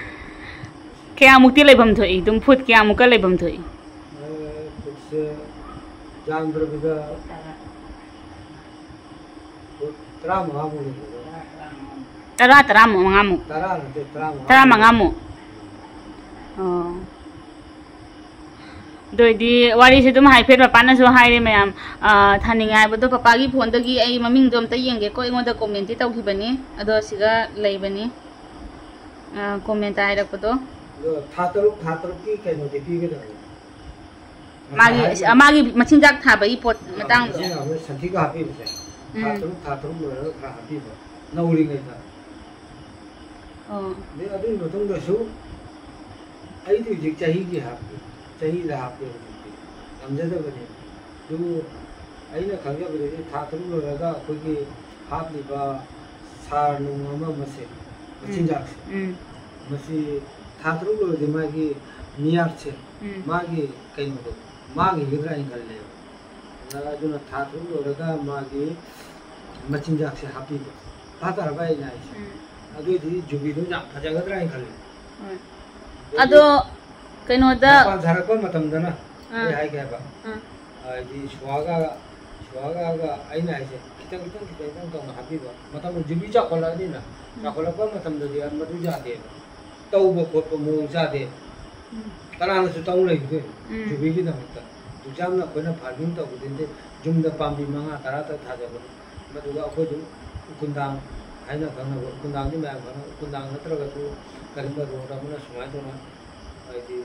ꯀꯌꯥꯃꯨꯛꯇꯤ ꯂꯩꯐꯝ ꯊꯣꯛꯏ? ꯑꯗꯨꯝ foot ꯀꯌꯥꯃꯨꯛꯀ ꯂꯩꯐꯝ ꯊꯣꯛꯏ? ꯑꯦ, footꯁꯦ ꯌꯥꯝꯗ꯭ꯔꯕꯤꯗ foot ꯇꯔꯥꯃꯉꯥꯃꯨꯛ ꯂꯩꯒꯗ꯭ꯔꯥ? ꯇꯔꯥ, ꯇꯔꯥꯃꯉꯥꯃꯨꯛ? ꯇꯔꯥ ꯅꯠꯇꯦ, ꯇꯔꯥꯃꯉꯥ꯫ ꯇꯔꯥꯃꯉꯥꯃꯨꯛ? ꯑꯣ꯫ ꯑꯗꯨ ꯑꯣꯏꯗꯤ ꯋꯥꯔꯤꯁꯦ ꯑꯗꯨꯝ ꯍꯥꯏꯐꯦꯠ ꯃꯄꯥꯅꯁꯨ ꯍꯥꯏꯔꯦ ꯃꯌꯥꯝ, ꯑ, ꯊꯥꯅꯤꯡꯉꯦ ꯍꯥꯏꯕꯗꯣ ꯄꯄꯥꯒꯤ phoneꯗꯒꯤ ꯑꯩ ꯃꯃꯤꯡꯗꯣ ꯑꯝꯇ ꯌꯦꯡꯒꯦꯀꯣ, ꯑꯩꯉꯣꯟꯗ commentꯇꯤ ꯇꯧꯈꯤꯕꯅꯤ, ꯑꯗꯣ ꯁꯤꯒ ꯂꯩꯕꯅꯤ, ꯑ, commentꯇ ꯍꯥꯏꯔꯛꯄꯗꯣ꯫ ꯑꯗꯣ ꯊꯥ ꯇꯔꯨꯛ, ꯊꯥ ꯇꯔꯨꯛꯀꯤ ꯀꯩꯅꯣꯗꯤ ꯄꯤꯒꯗꯕꯅꯤ꯫ ꯃꯥꯒꯤ, ꯉꯁꯥꯏ ꯍꯥꯏꯈꯤꯕ꯫ ꯃꯥꯒꯤ ꯃꯆꯤꯟꯖꯥꯛ ꯊꯥꯕꯒꯤ ꯄꯣꯠ ꯑ, ꯃꯇꯥꯡꯗꯣ꯫ ꯃꯆꯤꯟꯖꯥꯛ ꯑꯃ ꯁꯟꯊꯤꯒ ꯍꯥꯞꯄꯤꯕꯁꯦ꯫ ꯊꯥ ꯎꯝ꯫ ꯇꯔꯨꯛ, ꯊꯥ ꯇꯔꯨꯛ ꯂꯣꯏꯔꯒ ꯈꯔ ꯍꯥꯞꯄꯤꯕ, ꯅꯧꯔꯤꯉꯩꯗ꯫ ꯑꯣ꯫ ꯑꯗꯩ ꯑꯗꯨꯒꯤ ꯃꯇꯨꯡꯗꯁꯨ ꯑꯩꯗꯤ ꯍꯧꯖꯤꯛ ꯆꯍꯤꯒꯤ ꯍꯥꯞꯄꯤ, ꯆꯍꯤꯗ ꯍꯥꯞꯄꯦ ꯍꯧꯖꯤꯛꯇꯤ, ꯉꯝꯖꯗꯕꯅꯦ꯫ ꯑꯗꯨꯕꯨ ꯑꯩꯅ ꯈꯪꯖꯕꯗꯗꯤ ꯊꯥ ꯇꯔꯨꯛ ꯂꯣꯏꯔꯒ ꯑꯩꯈꯣꯏꯒꯤ ꯍꯥꯞꯂꯤꯕ ꯁꯥꯔ ꯅꯨꯡ ꯑꯃ ꯑꯃꯁꯦ, ꯎꯝ꯫ ꯃꯆꯤꯟꯖꯥꯛꯁꯦ, ꯎꯝ꯫ ꯃꯁꯤ ꯊꯥ ꯇꯔꯨꯛ ꯂꯣꯏꯔꯗꯤ ꯃꯥꯒꯤ ꯃꯤꯌꯥꯠꯁꯦ, ꯎꯝ꯫ ꯃꯥꯒꯤ ꯀꯩꯅꯣꯗꯣ ꯃꯥꯡꯈꯤꯒꯗ꯭ꯔꯥ ꯍꯥꯏꯅ ꯈꯜꯂꯦꯕ꯫ ꯑꯗꯨꯅ ꯊꯥ ꯇꯔꯨꯛ ꯂꯣꯏꯔꯒ ꯃꯥꯒꯤ ꯃꯆꯤꯟꯖꯥꯛꯁꯦ ꯍꯥꯞꯄꯤꯕ꯫ ꯐꯥ ꯇꯥꯔꯕ ꯑꯩꯅ ꯍꯥꯏꯁꯦ? ꯎꯝ, ꯑꯗꯨꯏꯗꯤ ꯖꯨꯕꯤꯗꯨ ꯌꯥꯝ ꯐꯖꯒꯗ꯭ꯔꯥ ꯍꯥꯏꯅ ꯈꯜꯂꯤ꯫ ꯍꯣꯏ꯫ ꯑꯗꯣ ꯀꯩꯅꯣꯗ ꯃꯄꯥꯟ ꯁꯥꯔꯛꯄ ꯃꯇꯝꯗꯅ ꯑꯥ, ꯑꯩ ꯍꯥꯏꯒꯦ ꯍꯥꯏꯕ, ꯑꯥ, ꯍꯥꯏꯗꯤ ꯁꯨꯍꯥꯒ ꯁꯨꯍꯥꯒ ꯑꯩꯅ ꯍꯥꯏꯁꯦ ꯈꯤꯇꯪ ꯈꯤꯇꯪ ꯈꯤꯇꯪ ꯈꯤꯇꯪ ꯇꯧꯅ ꯍꯥꯞꯄꯤꯕ꯫ ꯃꯇꯝ ꯖꯨꯕꯤ ꯆꯥꯎꯈꯠꯂꯛꯑꯅꯤꯅ, ꯆꯥꯎꯈꯠꯂꯛꯄ ꯃꯇꯝꯗꯗꯤ ꯃꯗꯨ ꯌꯥꯗꯦꯕ, ꯇꯧꯕ ꯈꯣꯠꯄ ꯃꯑꯣꯡ ꯆꯥꯗꯦꯕ꯫ ꯎꯝ, ꯀꯅꯥꯅꯁꯨ ꯇꯧ ꯂꯩꯗꯣꯏꯅꯣ ꯎꯝ, ꯖꯨꯕꯤꯒꯤꯗꯃꯛꯇ? ꯑꯗꯨꯛ ꯌꯥꯝꯅ ꯑꯩꯈꯣꯏꯅ ꯐꯥꯔꯃꯤꯡ ꯇꯧꯕꯗꯨꯗꯤ ꯌꯨꯝꯗ ꯄꯥꯝꯕꯤ ꯃꯉꯥ ꯇꯔꯥ ꯇ ꯊꯥꯖꯕꯅꯤ꯫ ꯃꯗꯨꯒ ꯑꯩꯈꯣꯏ ꯑꯗꯨꯝ ꯎꯈꯨꯟꯗꯥꯡ ꯍꯥꯏꯅ ꯈꯪꯅꯕ, ꯎꯈꯨꯟꯗꯥꯡꯗꯤ ꯃꯌꯥꯝ ꯈꯪꯅ, ꯎꯈꯨꯟꯗꯥꯡ ꯅꯠꯇ꯭ꯔꯒꯁꯨ ꯀꯔꯤꯒꯨꯝꯕ ꯔꯣꯗ ꯑꯃꯅ ꯁꯨꯃꯥꯏꯅ ꯇꯧꯅ, ꯍꯥꯏꯗꯤ,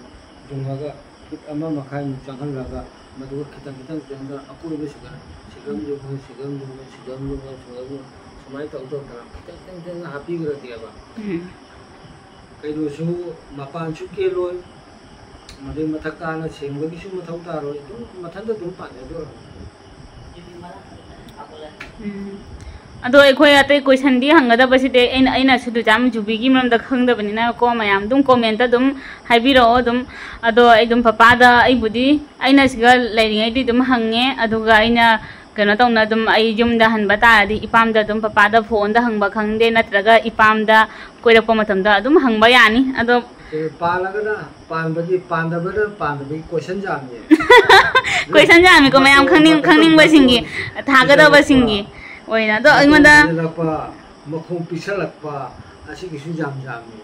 ꯌꯨꯡꯉꯒ ꯐꯤꯠ ꯑꯃ ꯃꯈꯥꯏꯃꯨꯛ ꯆꯪꯍꯜꯂꯒ, ꯃꯗꯨꯒ ꯈꯤꯇꯪ ꯈꯤꯇꯪ ꯈꯤꯇꯪ ꯑꯀꯣꯏꯕꯁꯤꯗ ꯁꯤꯒꯝ ꯌꯨꯡꯉ, ꯁꯤꯒꯝ ꯌꯨꯡꯉ, ꯁꯤꯒꯝ ꯌꯨꯡꯉ, ꯁꯤꯒꯝ ꯌꯨꯡꯉ, ꯁꯨꯃꯥꯏꯅ ꯇꯧ ꯇꯧꯗꯅ ꯈꯤꯇꯪ ꯈꯤꯇꯪ ꯈꯤꯇꯪ ꯍꯥꯞꯄꯤꯈ꯭ꯔꯗꯤꯕ, ꯎꯝ, ꯀꯩꯅꯣꯁꯨ ꯃꯄꯥꯟꯁꯨ ꯀꯦꯜꯂꯣꯏ, ꯃꯗꯨꯒꯤ ꯃꯊꯛ ꯀꯥꯅ ꯁꯦꯡꯕꯒꯤꯁꯨ ꯃꯊꯧ ꯇꯥꯔꯣꯏ, ꯑꯗꯨꯝ ꯃꯊꯟꯇ ꯑꯗꯨꯝ ꯄꯥꯟꯖꯗꯣꯏꯔꯣ꯫ ꯎꯝ꯫ ꯑꯗꯣ ꯑꯩꯈꯣꯏ ꯑꯇꯩ ꯀꯣꯏꯁꯟꯗꯤ ꯍꯪꯒꯗꯕꯁꯤꯗꯤ ꯑꯩꯅ, ꯑꯩꯅꯁꯨ ꯗꯨꯖꯥꯝ ꯖꯨꯕꯤꯒꯤ ꯃꯔꯝꯗ ꯈꯪꯗꯕꯅꯤꯅꯀꯣ, ꯃꯌꯥꯝ ꯑꯗꯨꯝ ꯀꯣꯃꯦꯟꯇ ꯑꯗꯨꯝ ꯍꯥꯏꯕꯤꯔꯛꯑꯣ ꯑꯗꯨꯝ꯫ ꯑꯗꯣ ꯑꯩ ꯑꯗꯨꯝ ꯄꯄꯥꯗ, ꯑꯩꯕꯨꯗꯤ ꯑꯩꯅ ꯁꯤꯒ ꯂꯩꯔꯤꯉꯩꯗꯤ ꯑꯗꯨꯝ ꯍꯪꯉꯦ, ꯑꯗꯨꯒ ꯑꯩꯅ ꯀꯩꯅꯣ ꯇꯧꯅ ꯑꯗꯨꯝ ꯑꯩ ꯌꯨꯝꯗ ꯍꯟꯕ ꯇꯥꯔꯗꯤ ꯏꯄꯥꯝꯗ ꯑꯗꯨꯝ ꯄꯄꯥꯗ ꯐꯣꯟꯗ ꯍꯪꯕ ꯈꯪꯗꯦ, ꯅꯠꯇ꯭ꯔꯒ ꯏꯄꯥꯝꯗ ꯀꯣꯏꯔꯛꯄ ꯃꯇꯝꯗ ꯑꯗꯨꯝ ꯍꯪꯕ ꯌꯥꯅꯤ꯫ ꯑꯗꯣ ꯄꯥꯜꯂꯒꯅ ꯄꯥꯟꯕꯒꯤ, ꯄꯥꯟꯗꯕꯅ ꯄꯥꯟꯗꯕꯒꯤ ꯀꯣꯏꯁꯟ ꯌꯥꯝꯃꯤ꯫ ꯀꯣꯏꯁꯟ ꯌꯥꯝꯃꯤꯀꯣ, ꯃꯌꯥꯝ ꯈꯪꯅꯤꯡ-, ꯈꯪꯅꯤꯡꯕꯁꯤꯡꯒꯤ, ꯊꯥꯒꯗꯕꯁꯤꯡꯒꯤ ꯑꯣꯏꯅ꯫ ꯑꯗꯣ ꯑꯩꯉꯣꯟꯗ ꯂꯛꯄ, ꯃꯈꯣꯡ ꯄꯤꯛꯁꯜꯂꯛꯄ, ꯑꯁꯤꯒꯤꯁꯨ ꯌꯥꯝ ꯌꯥꯝꯃꯤ꯫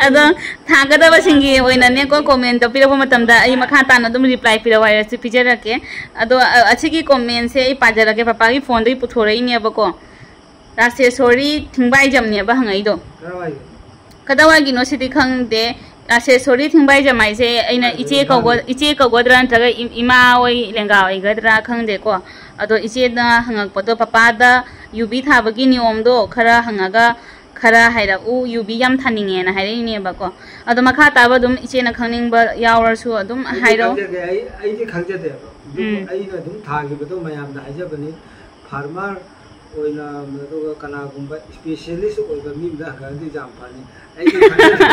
ꯑꯗꯣ ꯊꯥꯒꯗꯕꯁꯤꯡꯒꯤ ꯑꯣꯏꯅꯅꯦꯀꯣ, ꯀꯣꯃꯦꯟꯇꯣ ꯄꯤꯔꯛꯄ ꯃꯇꯝꯗ ꯑꯩ ꯃꯈꯥ ꯇꯥꯅ ꯑꯗꯨꯝ ꯔꯤꯄ꯭ꯂꯥꯏ ꯄꯤꯔꯛꯑꯣ ꯍꯥꯏꯔꯁꯨ ꯄꯤꯖꯔꯛꯀꯦ꯫ ꯑꯗꯣ ꯑ, ꯑꯁꯤꯒꯤ ꯀꯣꯃꯦꯟꯁꯦ ꯑꯩ ꯄꯥꯖꯔꯛꯀꯦ, ꯄꯄꯥꯒꯤ ꯐꯣꯟꯗꯒꯤ ꯄꯨꯊꯣꯔꯛꯏꯅꯦꯕꯀꯣ꯫ ꯔꯥꯁꯦꯁꯣꯔꯤ ꯊꯤꯡꯕꯥꯏꯖꯝꯅꯦꯕ ꯍꯪꯉꯛꯏꯗꯣ꯫ ꯀꯔꯥꯏꯋꯥꯏꯗꯅꯣ? ꯀꯗꯥꯋꯥꯏꯒꯤꯅꯣ ꯁꯤꯗꯤ ꯈꯪꯗꯦ꯫ ꯔꯥꯁꯦꯁꯣꯔꯤ ꯊꯤꯡꯕꯥꯏꯖꯝ ꯍꯥꯏꯁꯦ ꯑꯩꯅ ꯏꯆꯦ ꯀꯧꯕ, ꯏꯆꯦ ꯀꯧꯒꯗ꯭ꯔꯥ ꯅꯠꯇ꯭ꯔꯒ ꯏ-, ꯏꯃꯥ ꯍꯣꯏ ꯂꯦꯡꯒꯥ ꯑꯣꯏꯒꯗ꯭ꯔꯥ ꯈꯪꯗꯦꯀꯣ꯫ ꯑꯗꯣ ꯏꯆꯦꯅ ꯍꯪꯉꯛꯄꯗꯣ, ꯄꯄꯥꯗ ꯌꯨꯕꯤ ꯊꯥꯕꯒꯤ ꯅꯤꯌꯣꯝꯗꯣ ꯈꯔ ꯍꯪꯉꯒ ꯈꯔ ꯍꯥꯏꯔꯛꯎ, ꯌꯨꯕꯤ ꯌꯥꯝ ꯊꯥꯅꯤꯡꯉꯦꯅ ꯍꯥꯏꯔꯛꯏꯅꯦꯕꯀꯣ꯫ ꯑꯗꯣ ꯃꯈꯥ ꯇꯥꯕ ꯑꯗꯨꯝ ꯏꯆꯦꯅ ꯈꯪꯅꯤꯡꯕ ꯌꯥꯎꯔꯁꯨ ꯑꯗꯨꯝ ꯑꯩꯗꯤ ꯍꯥꯏꯔꯛꯑꯣ꯫ ꯈꯪꯖꯗꯦ, ꯑꯩ, ꯑꯩꯗꯤ ꯈꯪꯖꯗꯦꯕ꯫ ꯑꯗꯨꯕꯨ ꯎꯝ꯫ ꯑꯩꯅ ꯑꯗꯨꯝ ꯊꯥꯈꯤꯕꯗꯣ ꯃꯌꯥꯝꯗ ꯍꯥꯏꯖꯕꯅꯤ, ꯐꯥꯔꯃꯔ ꯑꯣꯏꯅ, ꯑꯗꯨꯒ ꯀꯅꯥꯒꯨꯝꯕ ꯏꯁꯄꯦꯁꯤꯌꯦꯂꯤꯁ ꯑꯣꯏꯕ ꯃꯤ ꯑꯃꯗ ꯍꯪꯉꯒꯗꯤ ꯌꯥꯝ ꯐꯅꯤ꯫ ꯑꯩꯗꯤ ꯈꯪꯖꯗꯦ꯫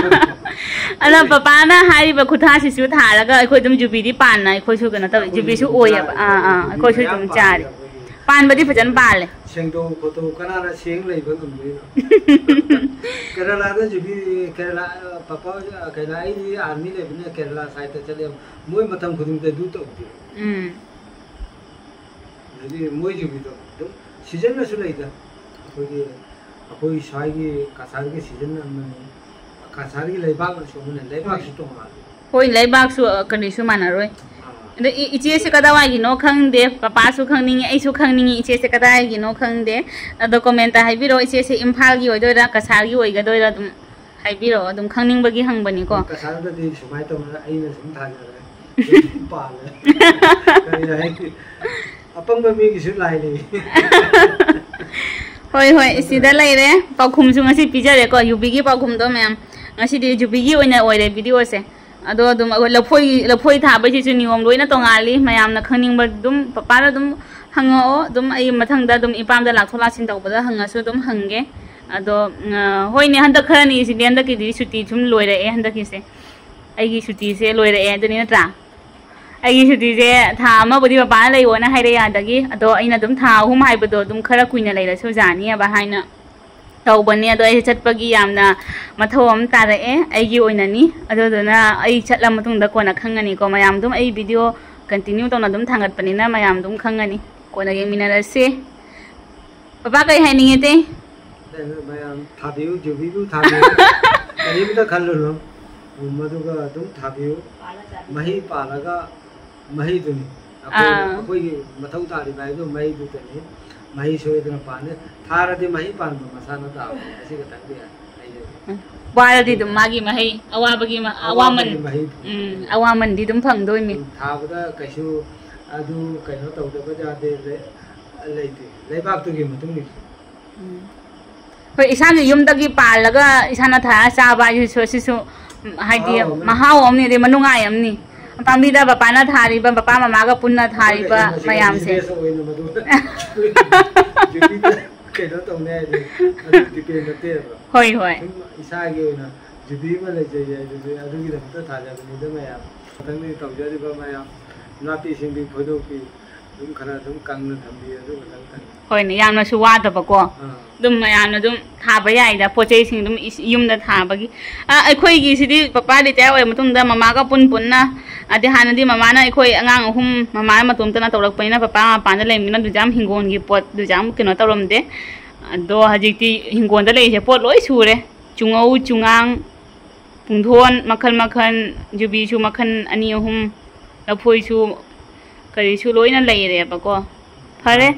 ꯑꯗꯣ ꯄꯄꯥꯅ ꯍꯥꯏꯔꯤꯕ ꯈꯨꯊꯥꯁꯤꯁꯨ ꯊꯥꯔꯒ ꯑꯩꯈꯣꯏ ꯑꯗꯨꯝ ꯖꯨꯕꯤꯗꯤ ꯄꯥꯟꯅ ꯑꯩꯈꯣꯏꯁꯨ ꯀꯩꯅꯣ ꯇꯧꯋꯤ, ꯖꯨꯕꯤꯁꯨ ꯑꯣꯏꯌꯦꯕ꯫ ꯑꯥ, ꯑꯥ, ꯑꯩꯈꯣꯏꯁꯨ ꯃꯌꯥꯝ ꯑꯗꯨꯝ ꯄꯥꯜꯂꯤ ꯆꯥꯔꯤ꯫ ꯑꯩꯈꯣꯏꯒꯤ꯫ ꯄꯥꯟꯕꯗꯤ ꯐꯖꯅ ꯄꯥꯜꯂꯦ꯫ ꯁꯦꯡꯗꯣꯛ ꯈꯣꯠꯇꯣꯛ ꯀꯅꯥꯅ ꯁꯦꯡ ꯂꯩꯕ ꯉꯝꯗꯣꯏꯅꯣ? ꯀꯦꯔꯂꯥꯗ ꯖꯨꯕꯤ, ꯀꯦꯔꯂꯥ, ꯄꯥꯄꯥ, ꯀꯩꯅꯣ, ꯑꯩꯗꯤ ꯑꯥꯔꯃꯤ ꯂꯩꯕꯅꯤꯅ ꯀꯦꯔꯂꯥ ꯁꯥꯏꯠꯇ ꯆꯠꯂꯦ꯫ ꯃꯣꯏ ꯃꯇꯝ ꯈꯨꯗꯤꯡꯗ ꯑꯗꯨ ꯇꯧꯗꯦ꯫ ꯎꯝ꯫ ꯑꯗꯩꯗꯤ ꯃꯣꯏ ꯖꯨꯕꯤꯗꯣ ꯑꯗꯨꯝ ꯁꯤꯖꯟꯅꯁꯨ ꯂꯩꯗ꯫ ꯑꯩꯈꯣꯏꯒꯤ, ꯑꯩꯈꯣꯏ ꯁ꯭ꯋꯥꯏꯒꯤ ꯀꯁꯥꯔꯒꯤ ꯁꯤꯖꯟ ꯑꯃꯅꯤ, ꯀꯁꯥꯔꯒꯤ ꯂꯩꯕꯥꯛꯅꯁꯨ ꯑꯃꯅꯤ, ꯂꯩꯕꯥꯛꯁꯨ ꯇꯣꯉꯥꯜꯂꯤ꯫ ꯍꯣꯏ, ꯂꯩꯕꯥꯛꯁꯨ, ꯑ, ꯀꯔꯤꯁꯨ ꯃꯥꯟꯅꯔꯣꯏ꯫ ꯑꯥ꯫ ꯑꯗꯣ ꯏ-, ꯏꯆꯦꯁꯦ ꯀꯗꯥꯏꯋꯥꯏꯒꯤꯅꯣ ꯈꯪꯗꯦ, ꯄꯄꯥꯁꯨ ꯈꯪꯅꯤꯡꯉꯤ, ꯑꯩꯁꯨ ꯈꯪꯅꯤꯡꯉꯤ, ꯏꯆꯦꯁꯦ ꯀꯗꯥꯏꯒꯤꯅꯣ ꯈꯪꯗꯦ꯫ ꯑꯗꯣ comment ꯍꯥꯏꯕꯤꯔꯛꯑꯣ, ꯏꯆꯦꯁꯦ ꯏꯝꯐꯥꯜꯒꯤ ꯑꯣꯏꯗꯣꯏꯔꯥ, ꯀꯁꯥꯔꯒꯤ ꯑꯣꯏꯒꯗꯣꯏꯔꯥ, ꯑꯗꯨꯝ ꯍꯥꯏꯕꯤꯔꯛꯑꯣ, ꯑꯗꯨꯝ ꯈꯪꯅꯤꯡꯕꯒꯤ ꯍꯪꯕꯅꯤꯀꯣ꯫ ꯀꯁꯥꯔꯗꯗꯤ ꯁꯨꯃꯥꯏꯅ ꯇꯧꯅ ꯑꯩꯅ ꯁꯨꯝ ꯊꯥꯖꯔꯦ꯫ ꯄꯥꯜꯂꯦ꯫ ꯀꯔꯤ ꯍꯥꯏ? ꯑꯄꯪꯕ ꯃꯤꯒꯤꯁꯨ ꯂꯥꯏ ꯂꯩ꯫ ꯍꯣꯏ, ꯍꯣꯏ, ꯁꯤꯗ ꯂꯩꯔꯦ꯫ ꯄꯥꯎꯈꯨꯝꯁꯨ ꯉꯁꯤ ꯄꯤꯖꯔꯦꯀꯣ, ꯌꯨꯕꯤꯒꯤ ꯄꯥꯎꯈꯨꯝꯗꯣ ꯃꯌꯥꯝ꯫ ꯉꯁꯤꯗꯤ ꯌꯨꯕꯤꯒꯤ ꯑꯣꯏꯅ ꯑꯣꯏꯔꯦ videoꯁꯦ꯫ ꯑꯗꯣ ꯑꯗꯨꯝ ꯑꯩꯈꯣꯏ ꯂꯐꯣꯏ, ꯂꯐꯣꯏ ꯊꯥꯕꯩꯁꯤꯁꯨ ꯅꯤꯌꯣꯝ ꯂꯣꯏꯅ ꯇꯣꯡꯉꯥꯜꯂꯤ꯫ ꯃꯌꯥꯝꯅ ꯈꯪꯅꯤꯡꯕ ꯑꯗꯨꯝ ꯄꯄꯥꯗ ꯑꯗꯨꯝ ꯍꯪꯉꯛꯑꯣ꯫ ꯑꯗꯨꯝ ꯑꯩ ꯃꯊꯪꯗ ꯑꯗꯨꯝ ꯏꯄꯥꯝꯗ ꯂꯥꯛꯊꯣꯛ ꯂꯥꯛꯁꯤꯟ ꯇꯧꯕꯗ ꯍꯪꯉꯁꯨ ꯑꯗꯨꯝ ꯍꯪꯒꯦ꯫ ꯑꯗꯣ, ꯑ, ꯍꯣꯏꯅꯦ, ꯍꯟꯗꯛ ꯈꯔꯅꯤꯁꯤꯗꯤ, ꯍꯟꯗꯛꯀꯤꯗꯤ ꯁꯨꯇꯤ ꯁꯨꯝ ꯂꯣꯏꯔꯛꯑꯦ ꯍꯟꯗꯛꯀꯤꯁꯦ꯫ ꯑꯩꯒꯤ ꯁꯨꯇꯤꯁꯦ ꯂꯣꯏꯔꯛꯑꯦ ꯑꯗꯨꯅꯤ ꯅꯠꯇ꯭ꯔꯥ? ꯑꯩꯒꯤ ꯁꯨꯇꯤꯁꯦ ꯊꯥ ꯑꯃꯕꯨꯗꯤ ꯃꯄꯥꯟꯗ ꯂꯩꯌꯣꯅ ꯍꯥꯏꯔꯛꯑꯦ ꯑꯥꯗꯒꯤ꯫ ꯑꯗꯣ ꯑꯩꯅ ꯑꯗꯨꯝ ꯊꯥ ꯑꯍꯨꯝ ꯍꯥꯏꯕꯗꯣ ꯑꯗꯨꯝ ꯈꯔ ꯀꯨꯏꯅ ꯂꯩꯔꯁꯨ ꯌꯥꯅꯤꯕ ꯍꯥꯏꯅ ꯇꯧꯕꯅꯦ꯫ ꯑꯗꯣ ꯑꯩꯁꯦ ꯆꯠꯄꯒꯤ ꯌꯥꯝꯅ ꯃꯊꯧ ꯑꯃ ꯇꯥꯔꯛꯑꯦ ꯑꯩꯒꯤ ꯑꯣꯏꯅꯅꯤ꯫ ꯑꯗꯨꯗꯨꯅ ꯑꯩ ꯆꯠꯂ ꯃꯇꯨꯡꯗ ꯀꯣꯟꯅ ꯈꯪꯉꯅꯤꯀꯣ꯫ ꯃꯌꯥꯝ ꯑꯗꯨꯝ ꯑꯩ video continue ꯇꯧꯅ ꯑꯗꯨꯝ ꯊꯥꯡꯒꯠꯄꯅꯤꯅ ꯃꯌꯥꯝ ꯑꯗꯨꯝ ꯈꯪꯉꯅꯤ꯫ ꯀꯣꯟꯅ ꯌꯦꯡꯃꯤꯟꯅꯔꯁꯦ꯫ ꯄꯄꯥ ꯀꯩ ꯍꯥꯏꯅꯤꯡꯉꯦ ꯇꯦ? ꯃꯌꯥꯝ ꯊꯥꯕꯤꯌꯨ, ꯖꯨꯕꯤꯕꯨ ꯊꯥꯕꯤꯌꯨ꯫ ꯀꯔꯤꯝꯇ ꯈꯜꯂꯨꯅꯨ꯫ ꯃꯗꯨꯒ ꯑꯗꯨꯝ ꯊꯥꯕꯤꯌꯨ꯫ ꯃꯍꯩ ꯄꯥꯜꯂꯒ ꯃꯍꯩꯗꯨꯅꯤ꯫ ꯑꯩꯈꯣꯏ, ꯑꯥ꯫ ꯑꯩꯈꯣꯏꯒꯤ ꯃꯊꯧ ꯇꯥꯔꯤꯕ ꯍꯥꯏꯗꯨ ꯃꯍꯩꯗꯨꯗꯅꯤ꯫ ꯃꯍꯩ ꯁꯣꯏꯗꯅ ꯄꯥꯟꯅꯤ꯫ ꯊꯥꯔꯗꯤ ꯃꯍꯩ ꯄꯥꯟꯕ ꯃꯁꯥꯅ ꯇꯥꯕꯅꯤ꯫ ꯑꯁꯤ ꯈꯛꯇꯪꯗꯤ ꯍꯥꯏꯖꯒꯦ꯫ ꯎꯝ꯫ ꯋꯥꯔꯗꯤ ꯑꯗꯨꯝ ꯃꯥꯒꯤ ꯃꯍꯩ, ꯑꯋꯥꯕꯒꯤ ꯃ-, ꯑꯋꯥꯃꯟ-, ꯑꯋꯥꯕꯒꯤ ꯃꯍꯩ ꯐꯪꯕ꯫ ꯎꯝ, ꯑꯋꯥꯃꯟꯗꯤ ꯑꯗꯨꯝ ꯐꯪꯗꯣꯏꯅꯤ꯫ ꯎꯝ, ꯊꯥꯕꯗ ꯀꯩꯁꯨ ꯑꯗꯨ ꯀꯩꯅꯣ ꯇꯧꯗꯕ ꯌꯥꯗꯦ, ꯂꯩ-, ꯂꯩꯇꯦ꯫ ꯂꯩꯕꯥꯛꯇꯨꯒꯤ ꯃꯇꯨꯡ ꯏꯜꯂꯤ꯫ ꯎꯝ꯫ ꯍꯣꯏ, ꯏꯁꯥꯒꯤ ꯌꯨꯝꯗꯒꯤ ꯄꯥꯜꯂꯒ ꯏꯁꯥꯅ ꯊꯥꯔ ꯆꯥꯕ ꯍꯥꯏꯁꯤꯁꯨ, ꯑꯁꯤꯁꯨ, ꯎꯝ, ꯍꯥꯏꯗꯤ ꯃꯍꯥꯎ ꯑꯃꯅꯤ꯫ ꯃꯍꯥꯎ ꯑꯃꯅꯤ, ꯑꯗꯩ ꯃꯅꯨꯡꯉꯥꯏ ꯑꯃꯅꯤ꯫ ꯄꯥꯝꯕꯤꯗ ꯕꯄꯥꯅ ꯊꯥꯔꯤꯕ, ꯕꯄꯥ ꯃꯃꯥꯒ ꯄꯨꯟꯅ ꯑꯩꯈꯣꯏꯅ ꯊꯥꯔꯤꯕ ꯍꯦꯟꯅ ꯁꯤꯗ ꯃꯌꯥꯝꯁꯦ꯫ Business ꯑꯣꯏꯅ ꯃꯗꯨ ꯌꯨꯝꯗ ꯀꯩꯅꯣ ꯇꯧꯅꯤ ꯍꯥꯏꯗꯤ ꯑꯗꯨ depend ꯅꯠꯇꯦꯕ꯫ ꯍꯣꯏ, ꯍꯣꯏ꯫ ꯁꯨꯝ ꯏꯁꯥꯒꯤ ꯑꯣꯏꯅ ꯌꯨꯕꯤ ꯑꯃ ꯂꯩꯖꯩ ꯍꯥꯏꯗꯨꯗꯤ ꯑꯗꯨꯒꯤꯗꯃꯛꯇ ꯊꯥꯖꯕꯅꯤꯗ ꯃꯌꯥꯝ꯫ ꯃꯊꯪꯗ ꯇꯧꯖꯔꯤꯕ ꯃꯌꯥꯝ ꯅꯥꯄꯤ ꯁꯤꯡꯕꯤ ꯐꯣꯏꯗꯣꯛꯄꯤ, ꯑꯗꯨꯝ ꯈꯔ ꯑꯗꯨꯝ ꯀꯪꯅ ꯊꯝꯕꯤꯌꯨ, ꯑꯗꯨ ꯈꯛꯇꯪ ꯊꯝꯕꯤꯌꯨ꯫ ꯍꯣꯏꯅꯦ, ꯌꯥꯝꯅꯁꯨ ꯋꯥꯗꯕꯀꯣ꯫ ꯑꯥ꯫ ꯑꯗꯨꯝ ꯃꯌꯥꯝꯅ ꯑꯗꯨꯝ ꯊꯥꯕ ꯌꯥꯏꯗ, ꯄꯣꯠ ꯆꯩꯁꯤꯡ ꯑꯗꯨꯝ ꯏꯁ-, ꯌꯨꯝꯗ ꯊꯥꯕꯒꯤ꯫ ꯑ, ꯑꯩꯈꯣꯏꯒꯤꯁꯤꯗꯤ ꯄꯄꯥ ꯔꯤꯇꯥꯌꯔ ꯑꯣꯏꯔ ꯃꯇꯨꯡꯗ ꯃꯃꯥꯒ ꯄꯨꯟ ꯄꯨꯟꯅ, ꯑꯗꯤ ꯍꯥꯟꯅꯗꯤ ꯃꯃꯥꯅ ꯑꯩꯈꯣꯏ ꯑꯉꯥꯡ ꯑꯍꯨꯝ, ꯃꯃꯥꯅ ꯃꯇꯣꯝꯇꯅ ꯇꯧꯔꯛꯄꯅꯤꯅ ꯄꯄꯥ ꯃꯄꯥꯟꯗ ꯂꯩꯕꯅꯤꯅ ꯑꯗꯨꯁꯨ ꯌꯥꯝ ꯍꯤꯡꯒꯣꯜꯒꯤ ꯄꯣꯠ ꯑꯗꯨꯁꯨ ꯌꯥꯝ ꯀꯩꯅꯣ ꯇꯧꯔꯝꯗꯦ꯫ ꯑꯗꯣ ꯍꯧꯖꯤꯛꯇꯤ ꯍꯤꯡꯒꯣꯜꯗ ꯂꯩꯔꯤꯁꯦ ꯄꯣꯠ ꯂꯣꯏ ꯁꯨꯔꯦ꯫ ꯆꯨꯉꯧ, ꯆꯨꯉꯥꯡ, ꯄꯨꯡꯗꯣꯟ ꯃꯈꯜ ꯃꯈꯜ, ꯌꯨꯕꯤꯁꯨ ꯃꯈꯜ ꯑꯅꯤ ꯑꯍꯨꯝ, ꯂꯐꯣꯏꯁꯨ, ꯀꯔꯤꯁꯨ ꯂꯣꯏꯅ ꯂꯩꯔꯦꯕꯀꯣ꯫ ꯐꯔꯦ꯫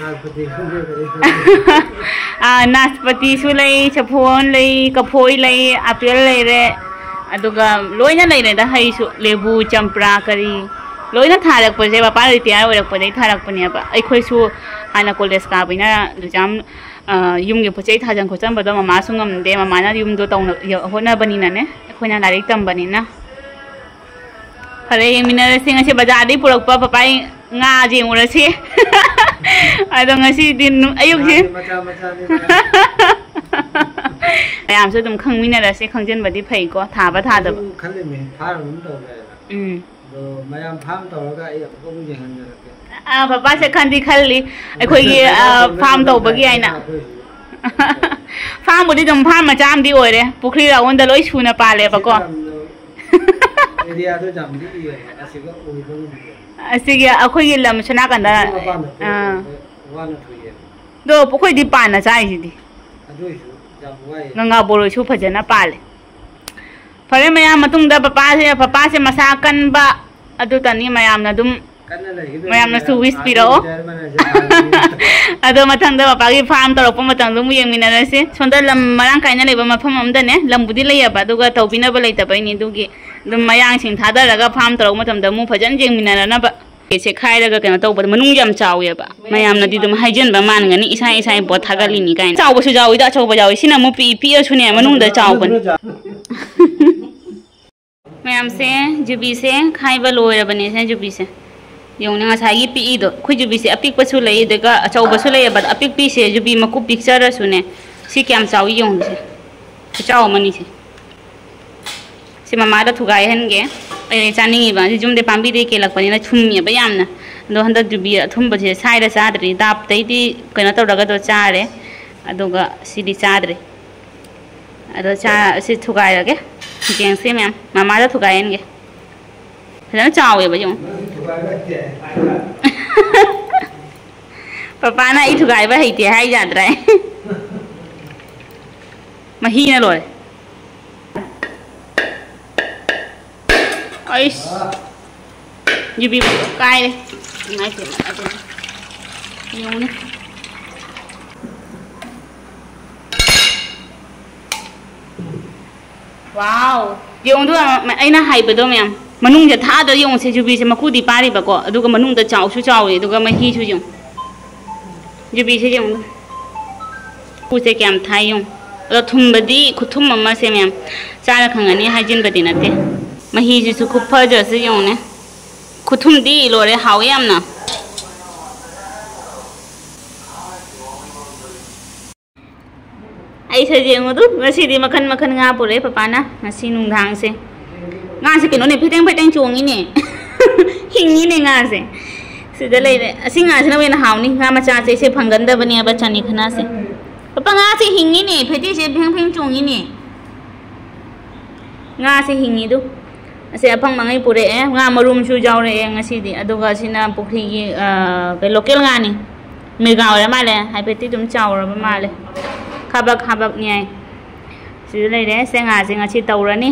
ꯅꯥꯁꯄꯇꯤ ꯈꯪꯗꯦ ꯀꯔꯤ ꯈꯪꯗꯦ꯫ ꯑꯥ, ꯅꯥꯁꯄꯇꯤꯁꯨ ꯂꯩ, ꯁꯐꯣꯟ ꯂꯩ, ꯀꯐꯣꯏ ꯂꯩ, ꯑꯥꯄꯦꯜ ꯂꯩꯔꯦ, ꯑꯗꯨꯒ ꯂꯣꯏꯅ ꯂꯩꯔꯦꯗ, ꯍꯩꯁꯨ, ꯂꯦꯕꯨ, ꯆꯝꯄ꯭ꯔꯥ, ꯀꯔꯤ, ꯂꯣꯏꯅ ꯊꯥꯔꯛꯄꯁꯦ ꯄꯄꯥ ꯔꯤꯇꯥꯌꯔ ꯑꯣꯏꯔꯛꯄꯗꯒꯤ ꯊꯥꯔꯛꯄꯅꯦꯕ꯫ ꯑꯩꯈꯣꯏꯁꯨ ꯍꯥꯟꯅ ꯀꯣꯂꯦꯖ ꯀꯥꯕꯅꯤꯅ ꯑꯗꯨꯁꯨ ꯌꯥꯝ, ꯑ, ꯌꯨꯝꯒꯤ ꯄꯣꯠ ꯆꯩ ꯊꯥꯖꯟ ꯈꯣꯠꯆꯟꯕꯗꯣ ꯃꯃꯥꯁꯨ ꯉꯝꯗꯦ, ꯃꯃꯥꯅ ꯌꯨꯝꯗꯣ ꯇꯧꯅ-, ꯍꯣꯠꯅꯕꯅꯤꯅꯅꯦ, ꯑꯩꯈꯣꯏꯅ ꯂꯥꯏꯔꯤꯛ ꯇꯝꯕꯅꯤꯅ꯫ ꯐꯔꯦ, ꯌꯦꯡꯃꯤꯟꯅꯔꯁꯤ꯫ ꯉꯁꯤ ꯕꯖꯥꯔꯗꯒꯤ ꯄꯨꯔꯛꯄ ꯄꯄꯥꯏ ꯉꯥ ꯌꯦꯡꯉꯨꯔꯁꯤ꯫ ꯑꯗꯣ ꯉꯁꯤꯗꯤ ꯅꯨ-, ꯑꯌꯨꯛꯁꯤ ꯉꯥꯁꯦ ꯃꯆꯥ ꯃꯆꯥꯅꯤ꯫ ꯃꯌꯥꯝꯁꯨ ꯑꯗꯨꯝ ꯈꯪꯃꯤꯟꯅꯔꯁꯤ, ꯈꯪꯖꯤꯟꯕꯗꯤ ꯐꯩꯀꯣ, ꯊꯥꯕ ꯊꯥꯗꯕ꯫ ꯑꯩꯁꯨ ꯈꯜꯂꯤꯝꯃꯤ, ꯐꯥꯔꯝ ꯑꯃ ꯇꯧꯒꯦ ꯍꯥꯏꯅ꯫ ꯎꯝ꯫ ꯑꯗꯣ ꯃꯌꯥꯝ ꯐꯥꯔꯝ ꯇꯧꯔꯒ ꯑꯩ ꯑꯃꯨꯛꯀ ꯑꯃꯨꯛ ꯌꯦꯡꯍꯟꯖꯔꯛꯀꯦ꯫ ꯑ, ꯄꯄꯥꯁꯦ ꯈꯟꯗꯤ ꯈꯜꯂꯤ, ꯑꯩꯈꯣꯏꯒꯤ, ꯑ, ꯐꯥꯔꯝ ꯇꯧꯕꯒꯤ ꯍꯥꯏꯅ꯫ ꯑꯩꯈꯣꯏꯁꯨ꯫ ꯐꯥꯔꯝꯕꯨꯗꯤ ꯑꯗꯨꯝ ꯐꯥꯔꯝ ꯃꯆꯥ ꯑꯃꯗꯤ ꯑꯣꯏꯔꯦ, ꯄꯨꯈ꯭ꯔꯤ ꯔꯥꯎꯟꯗ ꯂꯣꯏ ꯁꯨꯅ ꯄꯥꯜꯂꯦꯕꯀꯣ꯫ ꯑꯦꯔꯤꯌꯥꯗꯣ ꯌꯥꯝꯗꯤ ꯏꯌꯦ, ꯑꯁꯤꯒ ꯑꯣꯏꯕ ꯉꯝꯗꯦ꯫ ꯑꯁꯤꯒꯤ ꯑꯩꯈꯣꯏꯒꯤ ꯂꯝ ꯁꯣꯝ ꯅꯥꯀꯟꯗ, ꯑꯁꯤ ꯃꯄꯥꯟꯗ ꯑꯥ꯫ ꯋꯥꯅ ꯊꯣꯛꯑꯦ꯫ ꯑꯗꯣ ꯑꯩꯈꯣꯏꯗꯤ ꯄꯥꯟꯅ ꯆꯥꯏꯁꯤꯗꯤ꯫ ꯑꯗꯨ ꯑꯣꯏꯁꯨ ꯌꯥꯝ ꯋꯥꯏꯌꯦ꯫ ꯒꯪꯒꯥ ꯕꯣꯔꯣꯏꯁꯨ ꯐꯖꯅ ꯄꯥꯜꯂꯦ꯫ ꯐꯔꯦ ꯃꯌꯥꯝ, ꯃꯇꯨꯡꯗ ꯄꯄꯥꯁꯦ, ꯄꯄꯥꯁꯦ ꯃꯁꯥ ꯀꯟꯕ ꯑꯗꯨꯇꯅꯤ ꯃꯌꯥꯝꯅ ꯑꯗꯨꯝ, ꯀꯟꯅ ꯂꯩꯈꯤꯗꯣꯏꯅꯦ ꯃꯌꯥꯝꯅꯁꯨ ꯃꯌꯥꯝ꯫ Wish ꯄꯤꯔꯛꯑꯣ꯫ ꯔꯤꯇꯥꯌꯔ ꯃꯅꯥꯏꯁꯦ ꯐꯥꯔꯕꯅꯤꯅ꯫ ꯑꯗꯣ ꯃꯊꯪꯗ ꯄꯄꯥꯒꯤ ꯐꯥꯔꯝ ꯇꯧꯔꯛꯄ ꯃꯇꯝꯗ ꯑꯃꯨꯛ ꯌꯦꯡꯃꯤꯟꯅꯔꯁꯤ꯫ ꯁꯣꯝꯗ ꯂꯝ ꯃꯔꯥꯡ ꯀꯥꯏꯅ ꯂꯩꯕ ꯃꯐꯝ ꯑꯃꯗꯅꯦ, ꯂꯝꯕꯨꯗꯤ ꯂꯩꯌꯦꯕ, ꯑꯗꯨꯒ ꯇꯧꯕꯤꯅꯕ ꯂꯩꯇꯕꯩꯅꯤ꯫ ꯑꯗꯨꯒꯤ ꯑꯗꯨꯝ ꯃꯌꯥꯡꯁꯤꯡ ꯊꯥꯗꯔꯒ ꯐꯥꯔꯝ ꯇꯧꯔꯛꯄ ꯃꯇꯝꯗ ꯑꯃꯨꯛ ꯐꯖꯅ ꯌꯦꯡꯃꯤꯟꯅꯅꯕ꯫ ꯁꯦꯈꯥꯏꯔꯒ ꯀꯩꯅꯣ ꯇꯧꯕꯗ ꯃꯅꯨꯡ ꯌꯥꯝ ꯆꯥꯎꯋꯦꯕ꯫ ꯃꯌꯥꯝꯅꯗꯤ ꯑꯗꯨꯝ ꯍꯥꯏꯖꯤꯟꯕ ꯃꯥꯟꯒꯅꯤ, ꯏꯁꯥ ꯏꯁꯥꯒꯤ ꯄꯣꯠ ꯊꯥꯒꯠꯂꯤꯅꯤ ꯀꯥꯏꯅ꯫ ꯆꯥꯎꯕꯁꯨ ꯌꯥꯎꯋꯤꯗ, ꯑꯆꯧꯕ ꯌꯥꯎꯋꯤ꯫ ꯁꯤꯅ ꯑꯃꯨꯛ ꯄꯤꯛꯏ, ꯄꯤꯛꯑꯁꯨꯅꯦ, ꯃꯅꯨꯡꯗ ꯆꯥꯎꯕꯅꯤ꯫ ꯃꯌꯥꯝꯁꯦ, ꯖꯨꯕꯤꯁꯦ ꯈꯥꯏꯕ ꯂꯣꯏꯔꯕꯅꯦ, ꯁꯦ ꯖꯨꯕꯤꯁꯦ꯫ ꯌꯦꯡꯉꯨꯅꯦ, ꯉꯁꯥꯏꯒꯤ ꯄꯤꯛꯏꯗꯣ꯫ ꯑꯩꯈꯣꯏ ꯖꯨꯕꯤꯁꯦ ꯑꯄꯤꯛꯄꯁꯨ ꯂꯩ, ꯑꯗꯨꯒ ꯑꯆꯧꯕꯁꯨ ꯂꯩꯌꯦꯕ꯫ ꯑꯗꯣ ꯑꯄꯤꯛꯄꯤꯁꯦ ꯖꯨꯕꯤ ꯃꯀꯨ ꯄꯤꯛꯆꯔꯁꯨꯅꯦ, ꯁꯤ ꯀꯌꯥꯝ ꯆꯥꯎꯏ ꯌꯦꯡꯉꯨꯅꯦ ꯁꯦ꯫ ꯈꯨꯆꯥꯎ ꯑꯃꯅꯤ ꯁꯦ꯫ ꯁꯤ ꯃꯃꯥꯗ ꯊꯨꯒꯥꯏꯍꯟꯒꯦ꯫ ꯑꯩ ꯆꯥꯅꯤꯡꯉꯤꯕ꯫ ꯁꯤ ꯌꯨꯝꯗꯩ ꯄꯥꯝꯕꯤꯗꯩ ꯀꯦꯜꯂꯛꯄꯅꯤꯅ ꯊꯨꯝꯃꯦꯕ ꯌꯥꯝꯅ꯫ ꯑꯗꯣ ꯍꯟꯗꯛ ꯌꯨꯕꯤ ꯑꯊꯨꯝꯕꯁꯦ ꯁꯥꯏꯔ ꯆꯥꯗ꯭ꯔꯤ꯫ ꯗꯥꯞꯇꯩꯗꯤ ꯀꯩꯅꯣ ꯇꯧꯔꯒꯗꯣ ꯆꯥꯔꯦ, ꯑꯗꯨꯒ ꯁꯤꯗꯤ ꯆꯥꯗ꯭ꯔꯤ꯫ ꯑꯗꯣ ꯆꯥ-, ꯁꯤ ꯊꯨꯒꯥꯏꯔꯒꯦ꯫ ꯌꯦꯡꯁꯦ ꯃꯌꯥꯝ, ꯃꯃꯥꯗ ꯊꯨꯒꯥꯏꯍꯟꯒꯦ꯫ ꯐꯖꯅ ꯆꯥꯎꯋꯦꯕ, ꯌꯦꯡꯉꯨ꯫ ꯄꯄꯥꯅ ꯑꯩ ꯊꯨꯒꯥꯏꯕ ꯍꯩꯇꯦ ꯍꯥꯏ ꯌꯥꯗ꯭ꯔꯦ꯫ ꯃꯍꯤꯅ ꯂꯣꯏꯔꯦ꯫ ꯑꯩꯁ, ꯌꯨꯕꯤ ꯃꯀꯨ ꯀꯥꯏꯔꯦ꯫ ꯏꯃꯥꯏ ꯄꯦꯝꯃ, ꯑꯗꯨꯅꯦ꯫ ꯌꯦꯡꯉꯨꯅꯦ꯫ ꯋꯥꯎ! ꯌꯦꯡꯉꯨꯗꯨ, ꯑꯩꯅ ꯍꯥꯏꯕꯗꯣ ꯃꯌꯥꯝ꯫ ꯃꯅꯨꯡꯁꯦ ꯊꯥꯗ ꯌꯦꯡꯉꯨꯁꯦ, ꯌꯨꯕꯤꯁꯦ ꯃꯀꯨꯗꯤ ꯄꯥꯔꯤꯕꯀꯣ, ꯑꯗꯨꯒ ꯃꯅꯨꯡꯗ ꯆꯥꯎꯁꯨ ꯆꯥꯎꯋꯤ, ꯑꯗꯨꯒ ꯃꯍꯤꯁꯨ ꯌꯦꯡꯉꯨ꯫ ꯌꯨꯕꯤꯁꯦ ꯌꯦꯡꯉꯨ꯫ ꯃꯀꯨꯁꯦ ꯀꯌꯥꯝ ꯊꯥꯏ ꯌꯦꯡꯉꯨ꯫ ꯑꯗꯣ ꯊꯨꯝꯕꯗꯤ ꯈꯨꯊꯨꯝ ꯑꯃꯁꯦ ꯃꯌꯥꯝ꯫ ꯆꯥꯔ ꯈꯪꯒꯅꯤ, ꯍꯥꯏꯖꯤꯟꯕꯗꯤ ꯅꯠꯇꯦ꯫ ꯃꯍꯤꯁꯤꯁꯨ ꯈꯨꯐꯖꯁꯦ ꯌꯦꯡꯉꯨꯅꯦ꯫ ꯈꯨꯊꯨꯝꯗꯤ ꯂꯣꯏꯔꯦ, ꯍꯥꯎꯋꯦ ꯌꯥꯝꯅ꯫ ꯑꯩꯁꯦ ꯌꯦꯡꯉꯨꯗꯨ, ꯉꯁꯤꯗꯤ ꯃꯈꯟ ꯃꯈꯟ ꯉꯥ ꯄꯨꯔꯛꯑꯦ ꯄꯄꯥꯅ ꯉꯁꯤ ꯅꯨꯡꯗꯥꯡꯁꯦ꯫ ꯉꯥꯁꯦ ꯀꯩꯅꯣꯅꯦ, ꯐꯩꯇꯦꯡ ꯐꯩꯇꯦꯡ ꯆꯣꯡꯉꯤꯅꯦ꯫ ꯍꯤꯡꯉꯤꯅꯦ ꯉꯥꯁꯦ꯫ ꯁꯤꯗ ꯂꯩꯔꯦ꯫ ꯑꯁꯤ ꯉꯥꯁꯤꯅ ꯑꯣꯏꯅ ꯍꯥꯎꯅꯤ꯫ ꯉꯥ ꯃꯆꯥꯁꯦ ꯏꯆꯦ ꯐꯪꯒꯟꯗꯕꯅꯦꯕ, ꯆꯥꯅꯤ ꯈꯅꯥꯁꯦ꯫ ꯄꯄꯥ, ꯉꯥꯁꯦ ꯍꯤꯡꯉꯤꯅꯦ꯫ ꯐꯩꯇꯦꯛꯁꯦ ꯐꯦꯡ ꯐꯦꯡ ꯆꯣꯡꯉꯤꯅꯦ꯫ ꯉꯥꯁꯦ ꯍꯤꯡꯉꯤꯗꯨ꯫ ꯑꯁꯤ ꯑꯐꯪ ꯃꯉꯩ ꯄꯨꯔꯛꯑꯦ꯫ ꯉꯥ ꯃꯔꯨꯝꯁꯨ ꯌꯥꯎꯔꯛꯑꯦ ꯉꯁꯤꯗꯤ꯫ ꯑꯗꯨꯒ ꯁꯤꯅ ꯄꯨꯈ꯭ꯔꯤꯒꯤ, ꯑ, ꯀꯩ, ꯂꯣꯀꯦꯜ ꯉꯥꯅꯤ꯫ ꯃꯤꯔꯒꯥ ꯑꯣꯏꯔ ꯃꯥꯜꯂꯦ꯫ ꯍꯥꯏꯐꯦꯠꯇꯤ ꯑꯗꯨꯝ ꯆꯥꯎꯔꯕ ꯃꯥꯜꯂꯦ꯫ ꯈꯥꯕꯛ ꯈꯥꯕꯛꯅꯤ ꯍꯥꯏ꯫ ꯁꯤꯗ ꯂꯩꯔꯦ꯫ ꯁꯦ ꯉꯥꯁꯦ ꯉꯁꯤ ꯇꯧꯔꯅꯤ꯫